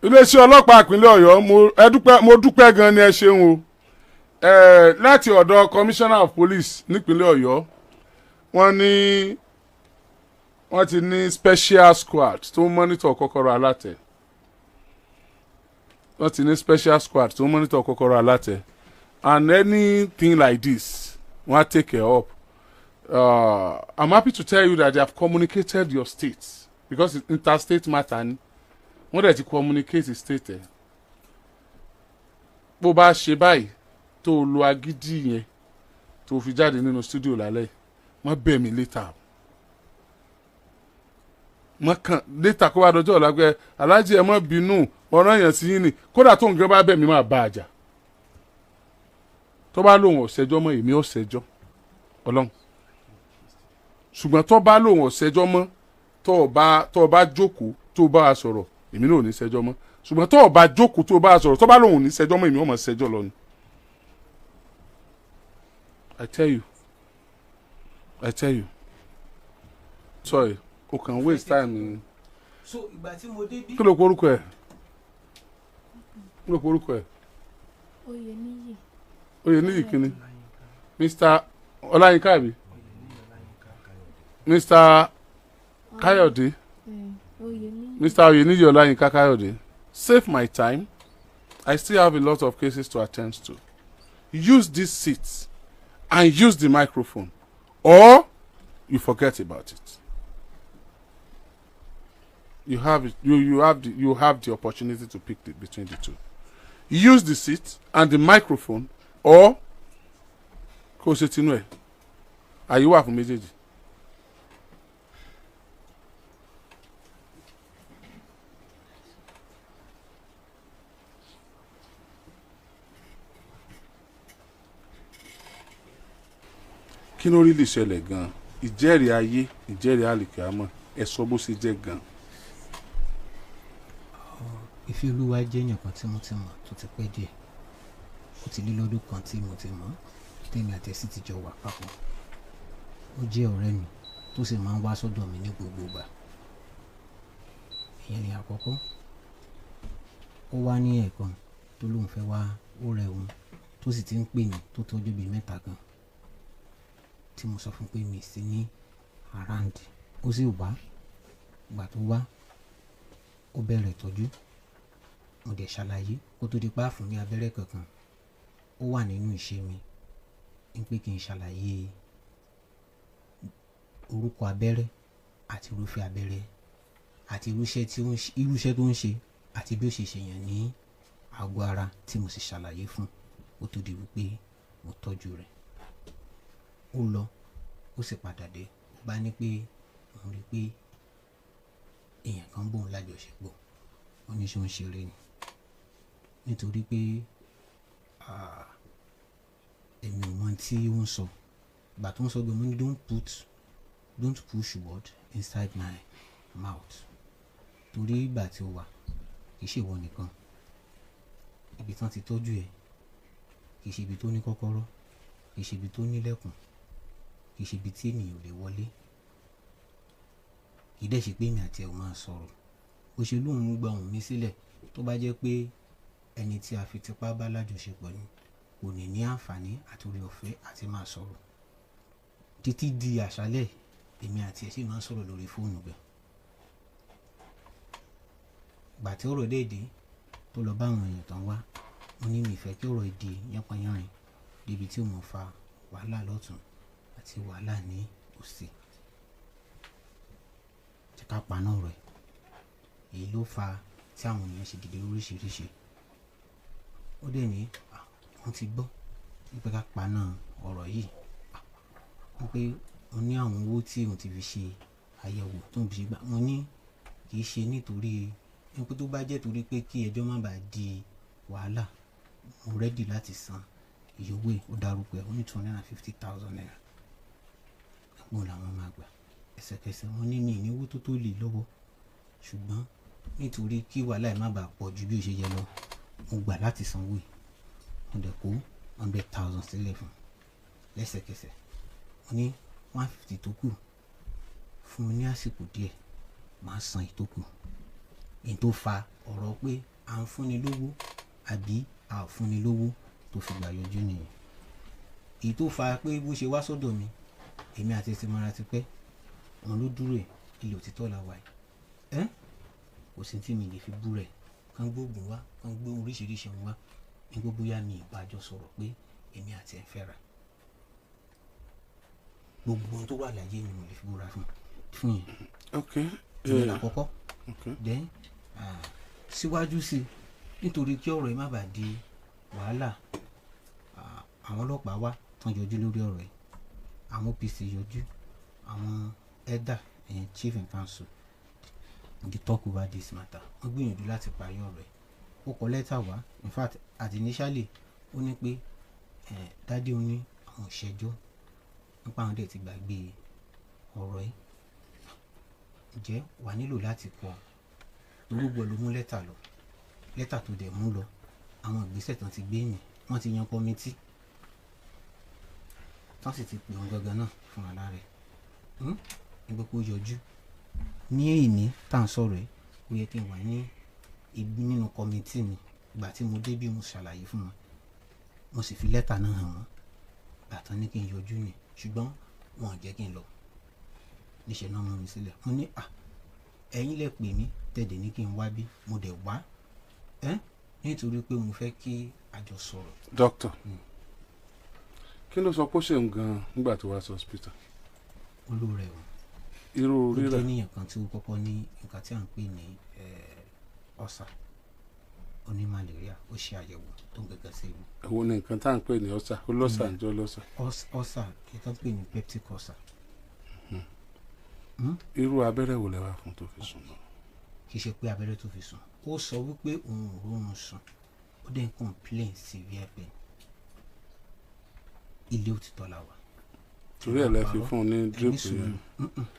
Iléeṣẹ́ ọlọ́pàá ìpínlẹ̀ Ọ̀yọ́, mo dúpẹ́ gan ni, ẹ ṣeun o. Láti ọ̀dọ̀ Commissioner of Police nípínlẹ̀ Ọ̀yọ́, wọ́n ní wọ́n ti ní special squad tó ń monitor kọ́kọ́rọ́ alátẹ. Wọ́n ti ní special squad tó ń monitor kọ́kọ́rọ́ alátẹ, and anything like this, wọ́n á take it up. I'm happy to tell you that they have communicated your state, because it's interstate matter ni. Wọ́n dẹ̀ ti communicate state ẹ̀. Bó bá ṣe báyìí tó o lo agídí yẹn tó o fi jáde nínú studio lálẹ́, wọ́n bẹ̀ mí later, wọ́n kàn later kó wá dọjọ́ ọ̀la pé aláàjì, ẹ má bínú, ọ̀rọ̀ yẹn sí yín ni. Kódà tó nǹkan bá bẹ̀ mí, máa bá a jà. Tó bá lóun ò ṣẹjọ́ mọ́, èmi ò ṣẹjọ́ ọlọ́run. Ṣùgbọ́n tó bá lóun ò ṣẹjọ́ mọ́, tó o bá jókòó tó o bá a sọ̀rọ̀, èmi náà ò ní ṣẹjọ́ mọ́. Ṣùgbọ́n tó o bá jókòó tó o bá a sọ̀rọ̀, tó bá lóun ò ní ṣẹjọ́ mọ́, èmi ò mọ̀ ṣẹjọ́ lọ ni. I tell you, I tell you, sorry, o kàn waste time ni. So ìgbà tí mo dé bí. Kí ló kọ orúkọ ẹ? Kí ló kọ orúkọ ẹ? Oyèníyì. Oyèníyì kínní? Mr. Ọláyínká àbí Mr. Káyọ̀dé? Oyèníyì. Mr. Oyèníyì Ọláyínká Káyọ̀dé, save my time. I still have a lot of cases to attend to. Use this seat and use the microphone, or you forget about it. You have it, you have the opportunity to pick between the two. Use the seat and the microphone, or kó o ṣe tinú ẹ. Àyè wà fún méjèèjì. Kí ló rí lè ṣẹlẹ̀ gan-an? Ìjẹ́rìí ayé, ìjẹ́rìí àlìkàmọ́, ẹ sọ bó ṣe jẹ́ gan-an. Ìfẹ́ Olúwa jẹ́ èèyàn kan tí mo ti mọ̀ tó ti pẹ́ díẹ̀. Ó ti lé lọ́dún kan tí mo ti mọ̀, tèmi àti ẹ̀ sì ti jọ wà papọ̀. Ó jẹ́ ọ̀rẹ́ mi tó sì máa ń wá sọ́dọ̀ mi ní gbogbo ìgbà. Ìyẹn ni àkọ́kọ́. Ó wá ní ẹ̀ẹ̀kan tó lóun fẹ́ wá, ó rẹ òun, tó sì ti ń pè mí tó tọ́jú bíi 3 kan, tí mo sọ fún pé mi sì ní around. Ó sì wá. Ìgbà tó wá, ó bẹ̀rẹ̀ ìtọ́jú. Mo dẹ̀ ṣàlàyé kó tó di pé a fún ní abẹ́rẹ́ kankan. Ó wà nínú ìṣe mi ní pé kí n ṣàlàyé orúkọ abẹ́rẹ́ àti irúfẹ́ abẹ́rẹ́ àti irúṣẹ́ tí ó ń ṣe, irúṣẹ́ tó ń ṣe àti bí ó ṣe ṣèyàn ní àgọ́ ara, tí mo sì ṣàlàyé fún ó tó di wípé mo tọ́jú rẹ̀. Ó lọ, ó sì padà dé. Ó bá ní pé òun rí pé èèyàn kan bóun lájọṣepọ̀. Ó ní ṣé ó ń ṣeré ni, nítorí pé èmi ò mọ tí ó ń sọ. Ìgbà tó ń sọ gan, mo ní don't push word inside my mouth, torí ìgbà tí ó wà, kì í ṣe ìwọ nìkan. Ibi tí wọ́n ti tọ́jú ẹ kì í ṣe ibi tó ní kọ́kọ́rọ́, kì í ṣe ibi tó nílẹ̀kùn, kì í ṣe ibi tí ènìyàn ò lè wọlé. Kì í dẹ̀ ṣe pé èmi àti ẹ̀ ò máa sọ̀rọ̀. Bó ṣe lóun gba ohùn mi sílẹ̀, tó bá jẹ́ pé ẹni tí a fi tipá bá lájọṣepọ̀ ni, kò ní ní àǹfààní àti oore ọ̀fẹ́ àti máa sọ̀rọ̀. Títí di àṣálẹ́, èmi àti ẹ̀ sì máa ń sọ̀rọ̀ lórí fóònù gan. Ìgbà tí ọ̀rọ̀ dé dé tó lọ bá àwọn èèyàn tán wá, mo ní mi fẹ́ kí ọ̀rọ̀ yìí di yánpọnyánrin débi tí ó mọ̀ fa wàhálà lọ́tùn àti wàhálà ní òsì. Jẹ́ ká paná ọ̀rọ̀ ẹ̀. Èyí ló fa tí àwọn èèyàn ṣe dìde lóríṣiríṣi. Ó dẹ̀ ní wọ́n ti gbọ́ wípé ká paná ọ̀rọ̀ yìí, wípé mo ní àwọn owó tí òun ti fi ṣe àyẹ̀wò tó ń fi ṣe gbà. Mo ní kì í ṣe nítorí wípé tó bá jẹ́ torí pé kí ẹjọ́ má bàa di wàhálà, mo rẹ́dì láti san iye owó ẹ̀. Ó dárúkọ ẹ̀, ó ní ₦250,000 mo làwọn máa gbà ẹsẹ̀kẹsẹ̀. Mo ní mi ì ní owó tó tó lè lọ́wọ́, ṣùgbọ́n nítorí kí wàhálà ẹ̀ má bàa pọ̀ ju bí ó ṣe yẹ lọ, mo gbà láti sanwó ẹ̀. Mo dẹ̀ kó 100,000 sílẹ̀ fún un lẹ́sẹ̀kẹsẹ̀. Mo ní 150 tó kù fún mi ní àsìkò díẹ̀, màá san èyí tó kù. Èyí tó fa ọ̀rọ̀ pé à ń fúnni lówó àbí a ò fúnni lówó tó fi gbà yọjú nìyẹn. Èyí tó fa pé bó ṣe wá sọ́dọ̀ mi, èmi àti ẹ̀ ti mọ́ra ti pẹ́, òun ló dúró ẹ̀, ilé òtítọ́ la wà yìí. Ẹ́ kò sí tí mi lè fi bú rẹ̀, kán gbóògùn wá, kán gbé oríṣiríṣi wá, ní gbogbo ya mi ìbájọ́ sọ̀rọ̀ pé èmi àti ẹ̀ ń fẹ́ra. Gbogbo ohun tó wà láyé ni mo lè fi búra fún yẹn. Ok. Ìyẹn làkọ́kọ́. Ok. Then síwájú sí i, nítorí kí ọ̀rọ̀ yìí má bàa di wàhálà, àwọn ọlọ́pàá wá tán yọjú lórí ọ̀rọ̀ yìí, àwọn OPC yọjú, àwọn elder and chief in council, they talk over this matter. Wọ́n gbìyànjú láti parí ọ̀rọ̀ yìí. Ó kọ lẹ́tà wá, in fact at initially ó ní pé dádì ó ní àwọn òṣèjọ́ nípa àwọn dẹ̀ ti gbàgbé ọ̀rọ̀ yìí, ǹjẹ́ wà nílò láti kọ torúgbọ ló mú lẹ́tà lọ, lẹ́tà tó dẹ̀ mú lọ, àwọn ìgbésẹ̀ tán ti gbé yìn, wọ́n ti yan kọ́mítì tán sì ti pè wọ́n gangan náà fún ara rẹ̀ nígbà kó yọjú ní èyí tá à ń sọ̀rọ̀ yìí. Ó yẹ kí n wà ní ibi nínú kọ́mítì ni. Ìgbà tí mo débí mo ṣàlàyé fún wọn, mo sì fi lẹ́tà náà hàn wọ́n. Ìgbà tán ní kí n yọjú ni, ṣùgbọ́n wọn ò jẹ́ kí n lọ, níṣẹ́ náà mú mi sílẹ̀. Mo ní ẹ̀yin lẹ pè mí tẹ̀dẹ̀ ní kí n wá bí, mo dẹ̀ wá nítorí pé mo fẹ́ kí a jọ sọ̀rọ̀. Doctor, kí ló sọ pé ó ṣe ń gan nígbà tó wá sí hospital? Olóore o. Irú Ó rírẹ̀ jẹ́ níyàn kan tí ó kọ́kọ́ ní nǹkan tí à ń pè ní ọ̀sà, ó ní malaria, ó ṣe àyẹ̀wò tó ń gẹ́gẹ́ sí i. Èwo ni nǹkan tá à ń pè ní ọ̀sà? Ó lọ́sà ń jọ lọ́sà. Ọ̀sà kí tó ń pè ní peptic ulcer. Irú abẹ́rẹ́ wo lẹ wá fún tó fi sùn náà? Kì í ṣe pé abẹ́rẹ́ tó fi sùn, ó sọ wípé òun ò róorun sùn, ó dẹ̀ ń complain severe pain. Ilé òtítọ́ la wà. Torí ẹ̀ lẹ fi fún un ní drip yẹn?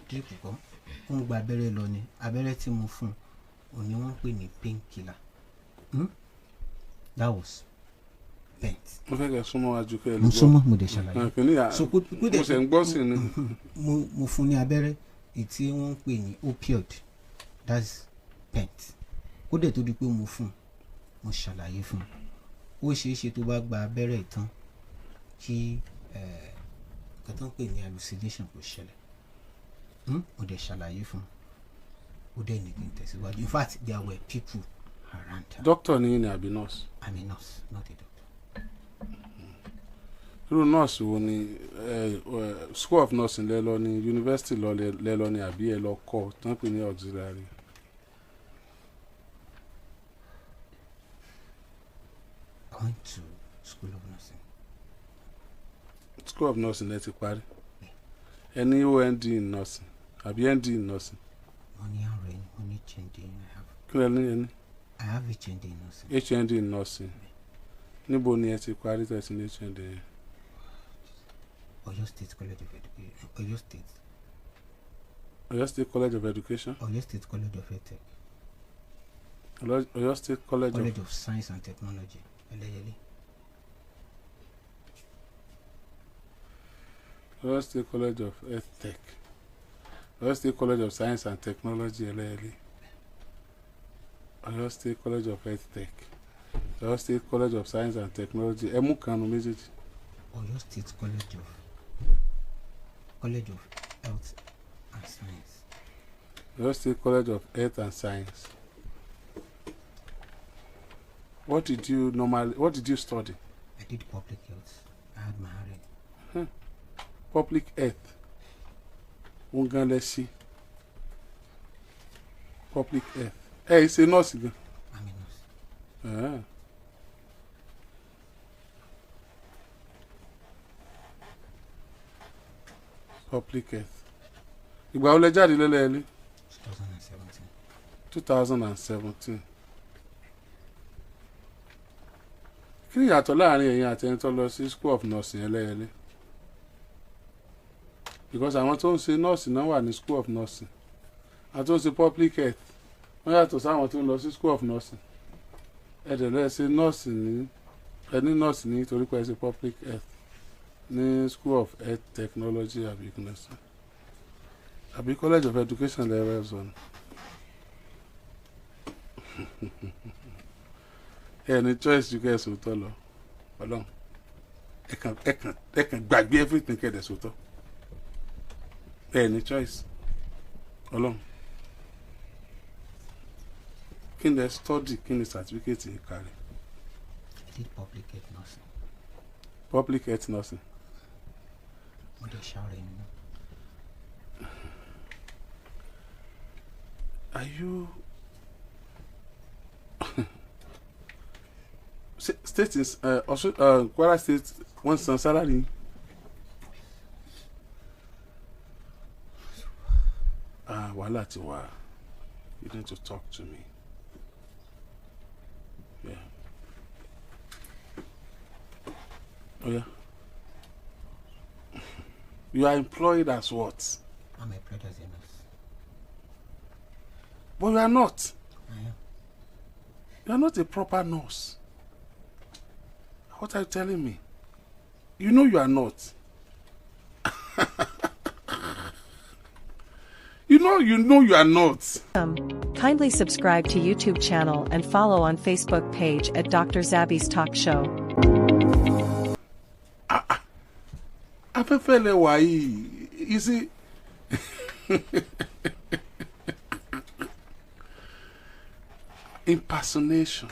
Drip kọ́, ó ń gba abẹ́rẹ́ lọ ni. Abẹ́rẹ́ tí mo fún un òun ni wọ́n ń pè ní painkiller. That was pent. Mo fẹ́ kẹ́ súnmọ́ wájú kẹ́ ẹ lè Mo gbọ́. súnmọ́, mo dẹ̀ ṣàlàyé. Kìnìún So, kó dẹ̀ mo ṣe ń gbọ́ sí ni. Mo fún ní abẹ́rẹ́ èyí tí wọ́n ń pè ní opioid, that's pent. Kó dẹ̀ tó di pé mo fún un, mo ṣàlàyé fún un, ó ṣeé ṣe tó bá gba abẹ́rẹ́ ìtàn kí nǹkan tó ń pè ní hallucination kò ṣẹlẹ̀. Mo dẹ̀ ṣàlàyé fún un, ó dẹ̀ ní kí n tẹ̀síwájú. In fact there were people around her. Doctor ni yín ni àbí nurse? I'm a nurse, not a doctor. Irú nurse wo ni? School of nursing lẹ lọ ní university lọ lẹ lọ ní àbí ẹ lọ kọ́ tó ń pè ní auxiliary? I went to school of nursing. School of nursing lẹ ti parí? Ẹ ní OND in nursing àbí ND in nursing? Mo ní RN, mo ní HND. I have Kí lẹ ní ẹ ní? I have HND in nursing. HND in nursing. Níbo ni ẹ ti parí tẹ̀sí ní HND yẹn? Oyo State College of Education. Oyo State. Oyo State College of Education? Oyo State College of Edtech. Oyo State College of College of Science and Technology, Ẹlẹ́yẹlé. Oyo State College of Edtech, Oyo State College of Science and Technology, Ẹlẹ́yẹlé. Oyo State College of Edtech, Oyo State College of Science and Technology, ẹ mú kanu méjèèjì. Oyo State College of Health and Science. Oyo State College of Health and Science. What did you study? I did public health. I had my RN. Public health. Wọ́n gan lẹ ṣe public health. Ẹ ẹ ṣe nọ́ọ̀sì gan? I'm a nurse. Public health. Ìgbà wo lẹ jáde lẹ́lẹ́ẹ̀lẹ́? 2017. 2017. Kí ni ìyàtọ̀ láàrin ẹ̀yin àti ẹni tó lọ sí school of nursing Ẹlẹ́yẹlé? Because àwọn tó ń ṣe nọ́ọ̀sì náà wà ní school of nursing, àwọn tó ń ṣe public health wọ́n yàtọ̀ sáwọn tó ń lọ sí school of nursing. Ẹ dẹ̀ lọ́ọ́ ṣe nọ́ọ̀sì ní ẹ ní nọ́ọ̀sì ní torí pé ẹ ṣe public health ní school of health technology àbí nursing àbí college of education lẹ́rẹ́ sọ ni. Ẹ ní choice ju kẹ́ ẹ sòótọ́ lọ. Ọlọ́run, ẹ kàn gbàgbé everything, kẹ́ ẹ dẹ̀ sòótọ́. Ẹ ní choice. Ọlọ́run, kí ni ẹ study? Kí ni certificate yìí kárí? I did public health nursing. Public health nursing. Mo dẹ̀ ṣàárẹ̀ nínú. Are you state is also Kwara State wọ́n san salary yín? Ah, wàhálà ti wà. You need to talk to me. Yeah. Oh yeah. You are employed as what? I'm employed as a nurse. But you are not. I am. You are not a proper nurse. What are you telling me? You know you are not. You know you are not. Kindly subscribe to YouTube channel and follow on Facebook page at Dr. Zabby's Talk Show. Afẹ́fẹ́ lẹ wà yìí. You see, impersonation,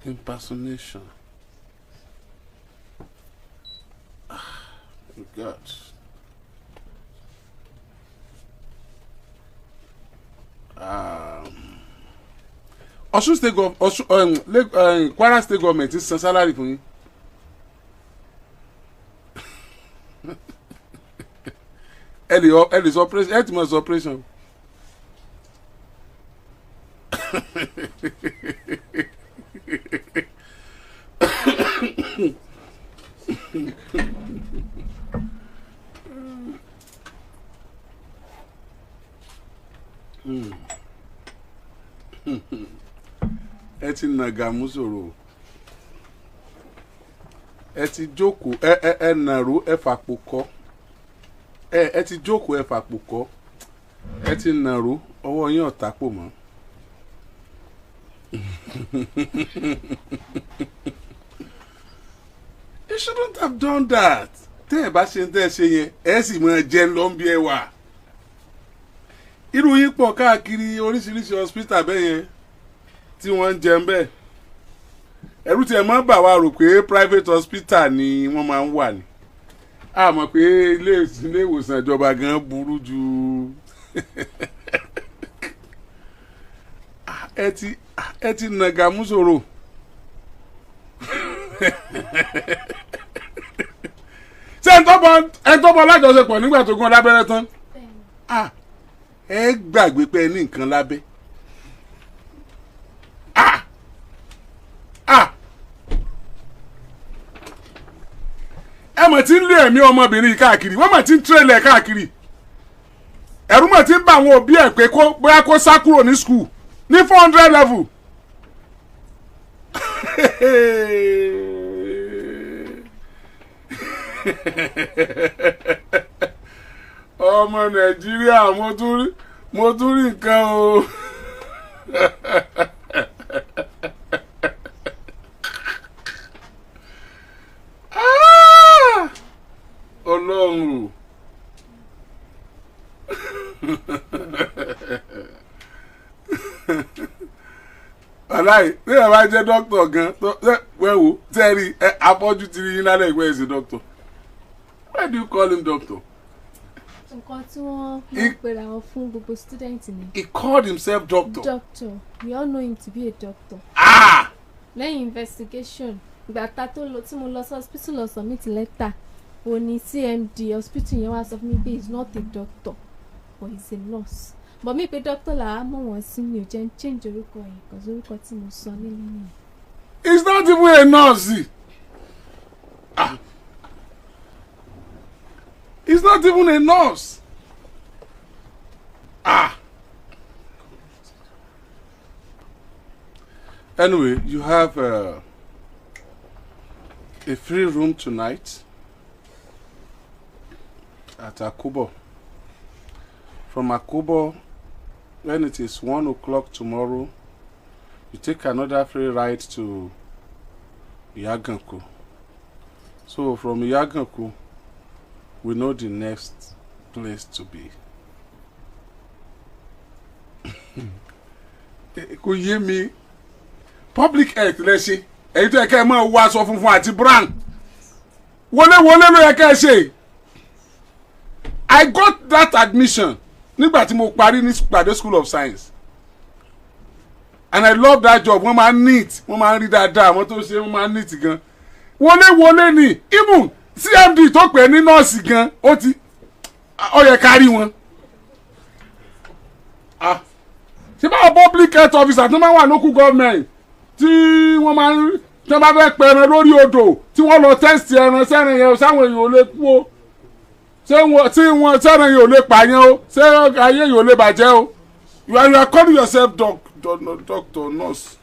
impersonation. Ah, God. Ọ̀ṣun state gov Ọ̀ṣun Kwara State government ń san salary fún yín. Ẹ lè sọ operation, ẹ ti mọ sọ operation. Ẹ ti nàgàmú sọ̀rọ̀, ẹ ti jókòó, ẹ nàró, ẹ fàpò kọ́, ẹ ti jókòó, ẹ fàpò kọ́, ẹ ti nàró, ọwọ́ yín ọ̀tá pò mọ́. You shouldn't have done that. Tẹ́ ẹ bá ṣe tẹ́ ẹ ṣe yẹn, ẹ sì máa jẹ́ lọ́nbí ẹ wà. Irú yín pọ̀ káàkiri oríṣiríṣi hospital bẹ́ẹ̀ yẹn tí wọ́n ń jẹun bẹ́ẹ̀. Ẹ̀rù tí ẹ máa ń bà wá rò pé private hospital ni wọ́n máa ń wà ní. A mọ̀ pé ilé ìwòsàn ìjọba gan burú ju. Ẹ ti nàgà mú sòrò. Ṣé ẹ ń tọ́bọ̀ lájọṣepọ̀ nígbà tó gún ọ lábẹ́rẹ́ tán? Bẹ́ẹ̀ni. Ẹ gbàgbé pé ẹ ní nǹkan lábẹ́. Ah! Ah! Ẹ mọ̀ tí ń lé ẹ̀mí ọmọbìnrin yìí káàkiri, wọ́n mọ̀ tí ń tírẹ̀lẹ̀ káàkiri. Ẹ̀rù mọ̀ tí ń bá àwọn òbí ẹ̀ pé kó bóyá kó sá kúrò ní school ní 400 level. Ọmọ Nàìjíríà, mo tún rí nǹkan o. Ah! Ọlọ́run o. Aláì ní ẹ bá jẹ́ dókítà gan tó wẹ́wò tẹ́rì ẹ afọ́jú ti rí yín lálẹ́ ìwé ẹ̀sìn dókítà. Why do you call him doctor? Nǹkan tí wọ́n máa ń pera wọn fún gbogbo student ni. He called himself doctor. Doctor. We all know him to be a doctor. Ah! Lẹ́yìn investigation, ìgbà ta tó lọ tí mo lọ sí hospital lọ submit letter, Ó ní CMD hospital yẹn wá sọ fún mi pé he's not a doctor but he's a nurse, but mi pé doctor là á mọ̀ wọ́n sí, mi ò jẹ́ ń change orúkọ yẹn, cause orúkọ tí mo sọ nílé nìyẹn. It's not even a nurse. Ah. It's not even a nurse. Ah. Anyway, you have a free room tonight at Akubo. From Akubo, when it is 1 o'clock tomorrow, you take another free ride to Iyaganku. So from Iyaganku, we know the next place to be. Kò yé mi. Public health lẹ ṣe. Èyí tó yẹ kẹ́ ẹ máa wọ aṣọ funfun àti brown. Wọléwọlé ló yẹ kẹ́ ẹ ṣe. I got that admission nígbà tí mo parí ní Gbàdé School of Science. And I love that job. Wọ́n máa ń neat, wọ́n máa ń rí dáadáa, àwọn tó ṣe wọ́n máa ń neat gan. Wọléwọlé ni even CMD tó pè ní nọ́ọ̀sì gan, ó ti ó yẹ ká rí wọn. Ah, ṣé báwo public health officer tó máa wà local government tí wọ́n máa ń tí wọ́n bá fẹ́ pẹran lórí odò tí wọ́n lọ test ẹran sẹ́ran yẹn sáwọn èèyàn ò lè kú o, ṣé wọ́n tí wọ́n sẹ́ran yẹn ò lè pààyàn o, ṣé ayé yẹn ò lè bàjẹ́ o. You are calling yourself doctor, nurse.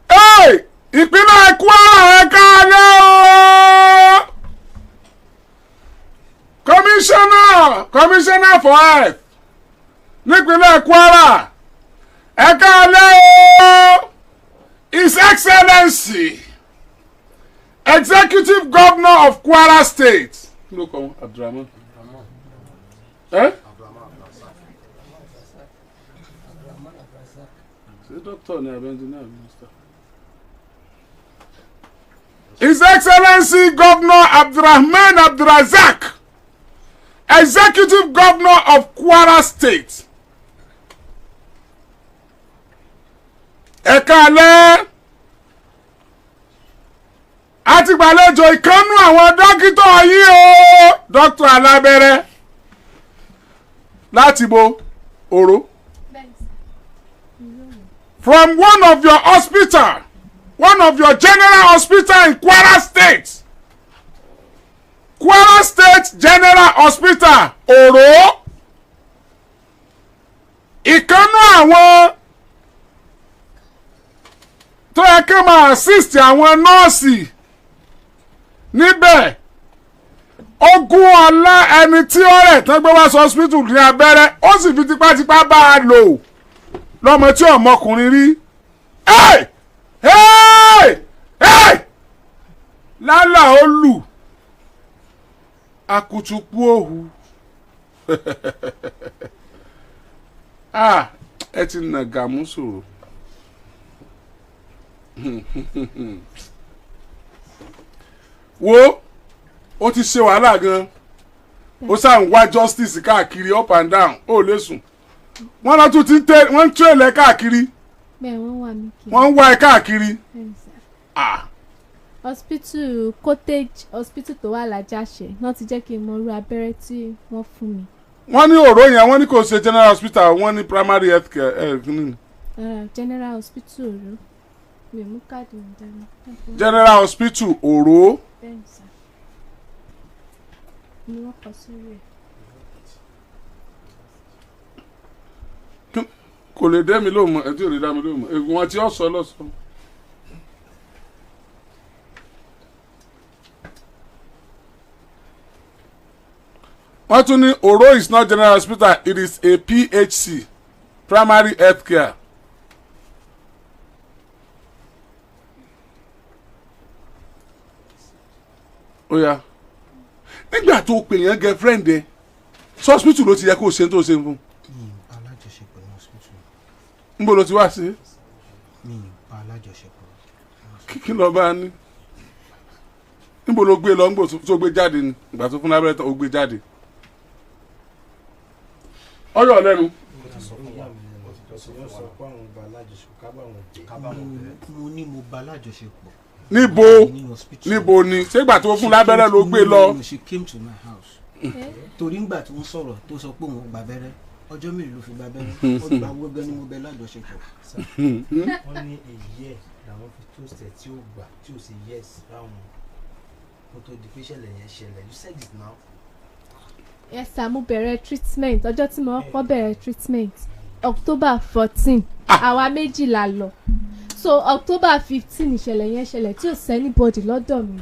Hey! Ìpínlẹ̀ Kwara, ẹ káalẹ́ o! Commissioner for Health nípínlẹ̀ Kwara, ẹ káalẹ́ o! His Excellency Executive Governor of Kwara State. Kí ló kọ wọn? Abdulrahman. Eh? Ṣé doctor ni àbí engineer minister? His Excellency Governor Abdulrahman Abdulrazak, Executive Governor of Kwara State. Ẹ káalẹ́. A ti gbàlejò ìkànnú àwọn dókítà yìí o, Dr. Alábẹ́rẹ́ láti bo Òró. From one of your hospital, one of your general hospital in Kwara State. Kwara State General Hospital, Òró. Ìkànnú àwọn tó yẹ kí máa assist àwọn nọ́ọ̀sì níbẹ̀, ogún ọlá ẹni tí ó rẹ̀ tán gbé wá sí hospital ní abẹ́rẹ́, ó sì fi tipátipá bá a lò lọ́mọ tí ọmọkùnrin rí. Hey! Hey! Hey! Lálà ó lù akutupu òhu. Ah, ẹ ti nà gàmú sòrò. Wo, ó ti ṣe wàhálà gan, ó sáà ń wá justice káàkiri up and down, ó lè sùn. Wọ́n lọ tún ti ń tẹ wọ́n ń tẹ̀lé káàkiri. Bẹ́ẹ̀ wọ́n wà mí kiri. Wọ́n ń wá ẹ káàkiri. Bẹ́ẹ̀ sà. Ah, Hospital cottage hospital tó wà lájàṣẹ náà ti jẹ́ kí n mọ irú abẹ́rẹ́ tí wọ́n fún mi. Wọ́n ní Òró yẹn, wọ́n ní kò ṣe general hospital, wọ́n ní primary health care ẹ̀ kí ni? General hospital Òró, mi ò mú káàdì mi dání. General hospital Òró. Bẹ́ẹ̀ sà, ni wọ́n kọ sórí ẹ̀. Kò lè dé mi lóhùn mọ́, ẹ tí ò lè dá mi lóhùn mọ́, ègún wọn tí ó sọ lọ́sọ. Wọ́n tún ní Òró is not general hospital, it is a PHC, primary health care. Ó yá, nígbà tó pè yẹn girlfriend ẹ hospital ló ti yẹ kó o ṣe tó o ṣe fún un. Mi ì bá alájọṣepọ̀ ní hospital. Níbo ló ti wá sí? Mi ì bá alájọṣepọ̀ ní hospital. Kí ló bá ní? Níbo ló gbé lọ? Níbo tó gbé jáde ni? Ìgbà tó fún lábẹ́rẹ́ tán ó gbé jáde. Ọyọ lẹ́nu. sọ Yóò fún sọ wa. pé àwọn ọba alájọṣepọ̀ kábàámọ̀ bẹ́ẹ̀. Kábàámọ̀ bẹ́ẹ̀. Mo ní mo bá alájọṣepọ̀. Níbo? Ní hospital. Níbo ni? Ṣégbà tó fún lábẹ́rẹ́ ló gbé lọ? No, she came to my house. Torí ńgbà tí wọ́n sọ̀rọ̀ tó sọ pé òun gba abẹ́rẹ́, ọjọ́ mélòó ló fi gba abẹ́rẹ́? Ó gba gbogbo ni mo bẹ lájọṣepọ̀. Wọ́n ní èyí ẹ̀ làwọn fi toast ẹ̀ tí ó gbà tí ó sì yes ráwọn kó tó di pé ìṣẹ̀lẹ̀ yẹn ṣẹlẹ̀. You said it now. Yes sir, mo bẹ̀rẹ̀ treatment, ọjọ́ tí mo kọ́kọ́ bẹ̀rẹ̀ treatment, October 14, àwa méjì la lọ. So October 15 ìṣẹ̀lẹ̀ yẹn ṣẹlẹ̀ tí ò sí anybody lọ́dọ̀ mi,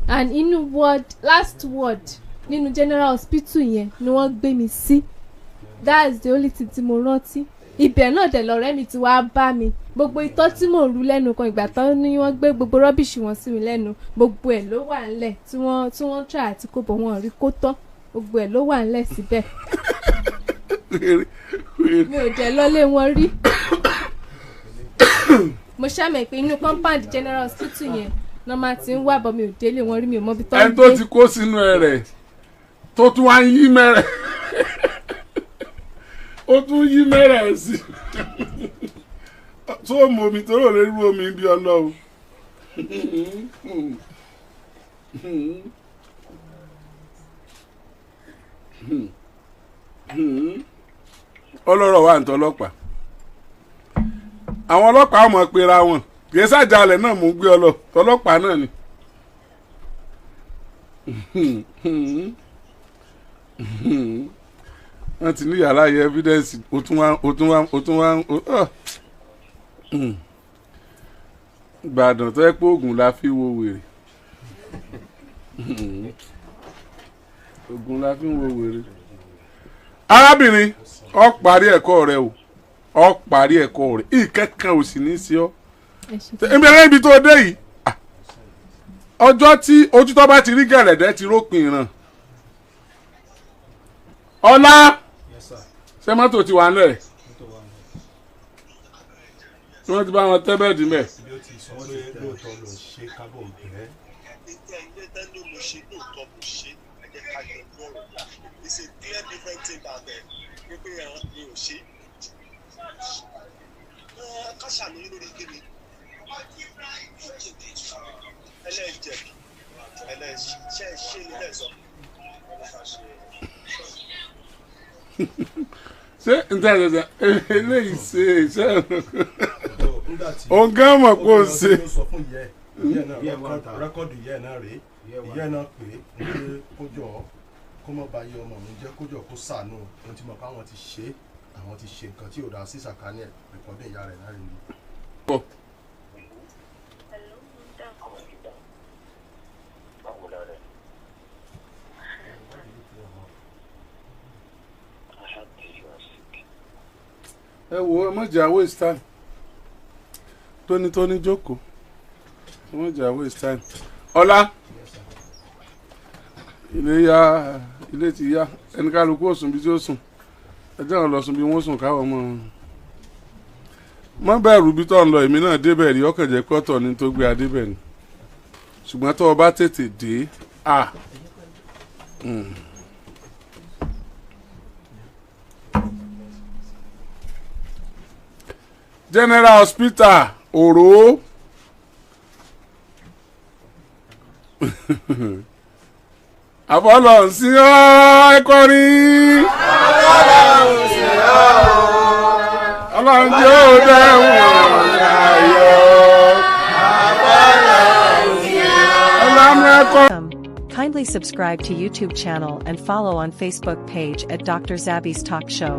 and inú ward, last ward nínú general hospital yẹn ni wọ́n gbé mi sí. That's the only thing tí mo rántí. Ibẹ̀ náà dẹ̀ lọ́rẹ́ mi ti wá bá mi. Gbogbo itọ́ tí mò ń ru lẹ́nu kan ìgbà tán ni wọ́n gbé gbogbo rubbish wọn sí mi lẹ́nu, gbogbo ẹ̀ ló wà ńlẹ̀ tí wọ́n try àti kó bọ̀, wọn ò rí kó tán. Gbogbo ẹ̀ ló wà ńlẹ̀ síbẹ̀. Mi ò jẹ́ lọ́lé wọn rí. Mo ṣàmì pé inú compound general hospital yẹn náà máa ti ń wá bọ̀. Mi ò délé wọn rí, mi ò mọbi tó ń Ẹni tó gbé. ti kó sínú ẹ rẹ̀, tó tún wá ń yí mẹ́rẹ̀, ó tún yí mẹ́rẹ̀ sí tó mọ omi tó rò lè rú omi bí ọlọ́run. Ọlọ́rọ̀ wà ní tọlọ́pàá, àwọn ọlọ́pàá ọmọ pera wọn kì í sàjálẹ̀ náà mò ń gbé ọ lọ tọlọ́pàá náà ni. Wọ́n ti ní yàrá yẹ evidence, o tún wá, o tún wá, o tún wá. Ah. Ìbàdàn tó yẹ pé oògùn la fi wo wèrè, oògùn la fi ń wo wèrè. Arábìnrin, ọ parí ẹ̀kọ́ rẹ o, ọ parí ẹ̀kọ́ rẹ, ìkẹ́kẹ́ ò sì ní í sí ọ. Ẹ ṣé. Ebi ẹ̀rẹ́ ibi tó dé yìí, ah, ọjọ́ tí ojú tó bá ti rí gẹ̀rẹ̀dẹ̀ ti rópin ìran ọlá. Yes sir. Ṣé mọ́tò ti wà ńlẹ̀? Mọ́tò wà ní. Tí wọ́n ti bá wọn tẹ́ bẹ́ẹ̀dì mẹ́. Bí ó ti sọ pé lóòótọ́ ló ń ṣe kábọ̀ bẹ́ẹ̀. Ilé ló mo ṣe, lóòótọ́ mo ṣe, ẹ jẹ́ ká yọ ọ̀rọ̀. It's a clear different thing than wípé ẹ mi ò ṣe. Ká ṣàlùyé lórí kíni ẹlẹ́jẹ̀bi ẹlẹ́ṣẹ̀ ṣe ni lẹ́sọ̀. Ṣé n tẹ́ ẹ̀ eléyìí ṣe iṣẹ́? Nígbà tí Òun gán mọ̀ pé ó ń ṣe. ó sọ fún ìyá ẹ̀, ìyá ẹ̀ Ìyá ẹ̀ wà náà níta. Record ìyá ẹ̀ náà rèé. Ìyá ẹ̀ wà Ìyá ẹ̀ náà pé pé kó jọ kó mọ̀ bá yé ọmọ mi jẹ́, kó jọ kó sànù ohun tí mo kọ́. Àwọn ti ṣe, àwọn ti ṣe nǹkan tí ò dáa sí sàkání ẹ̀. Record ìyá rẹ̀ náà rèé. Pọ̀. Hello, Linda. Báwo la rẹ̀? I heard that you are sick. Ẹ wo, ẹ má jẹ́ waste time. Tónítóní jókòó, ẹ má jẹ́ waste time. Ọlá, ilé ya, ilé ti yá. Ẹni kálukú ò sùn bí tí ó sùn, ẹ jẹ́ àwọn lọ sùn bí wọ́n sùn, káwọn mọ̀ mọ́ bẹ̀rù bí tó ń lọ. Èmi náà débẹ̀ rí, ọkàn jẹ́ pọ́tọ̀ ni tó gbé adébẹ̀ ni, ṣùgbọ́n tó o bá tètè dé à. General Hospital Òró, àfọlọ́ ń sí ọ́ ẹ̀kọ́rin ọlọ́run tí ó dẹ́wọ̀n ayọ̀ ọlọ́run ẹ̀kọ́. Kindly subscribe to YouTube channel and follow on Facebook page at Dr. Zabby's Talk Show.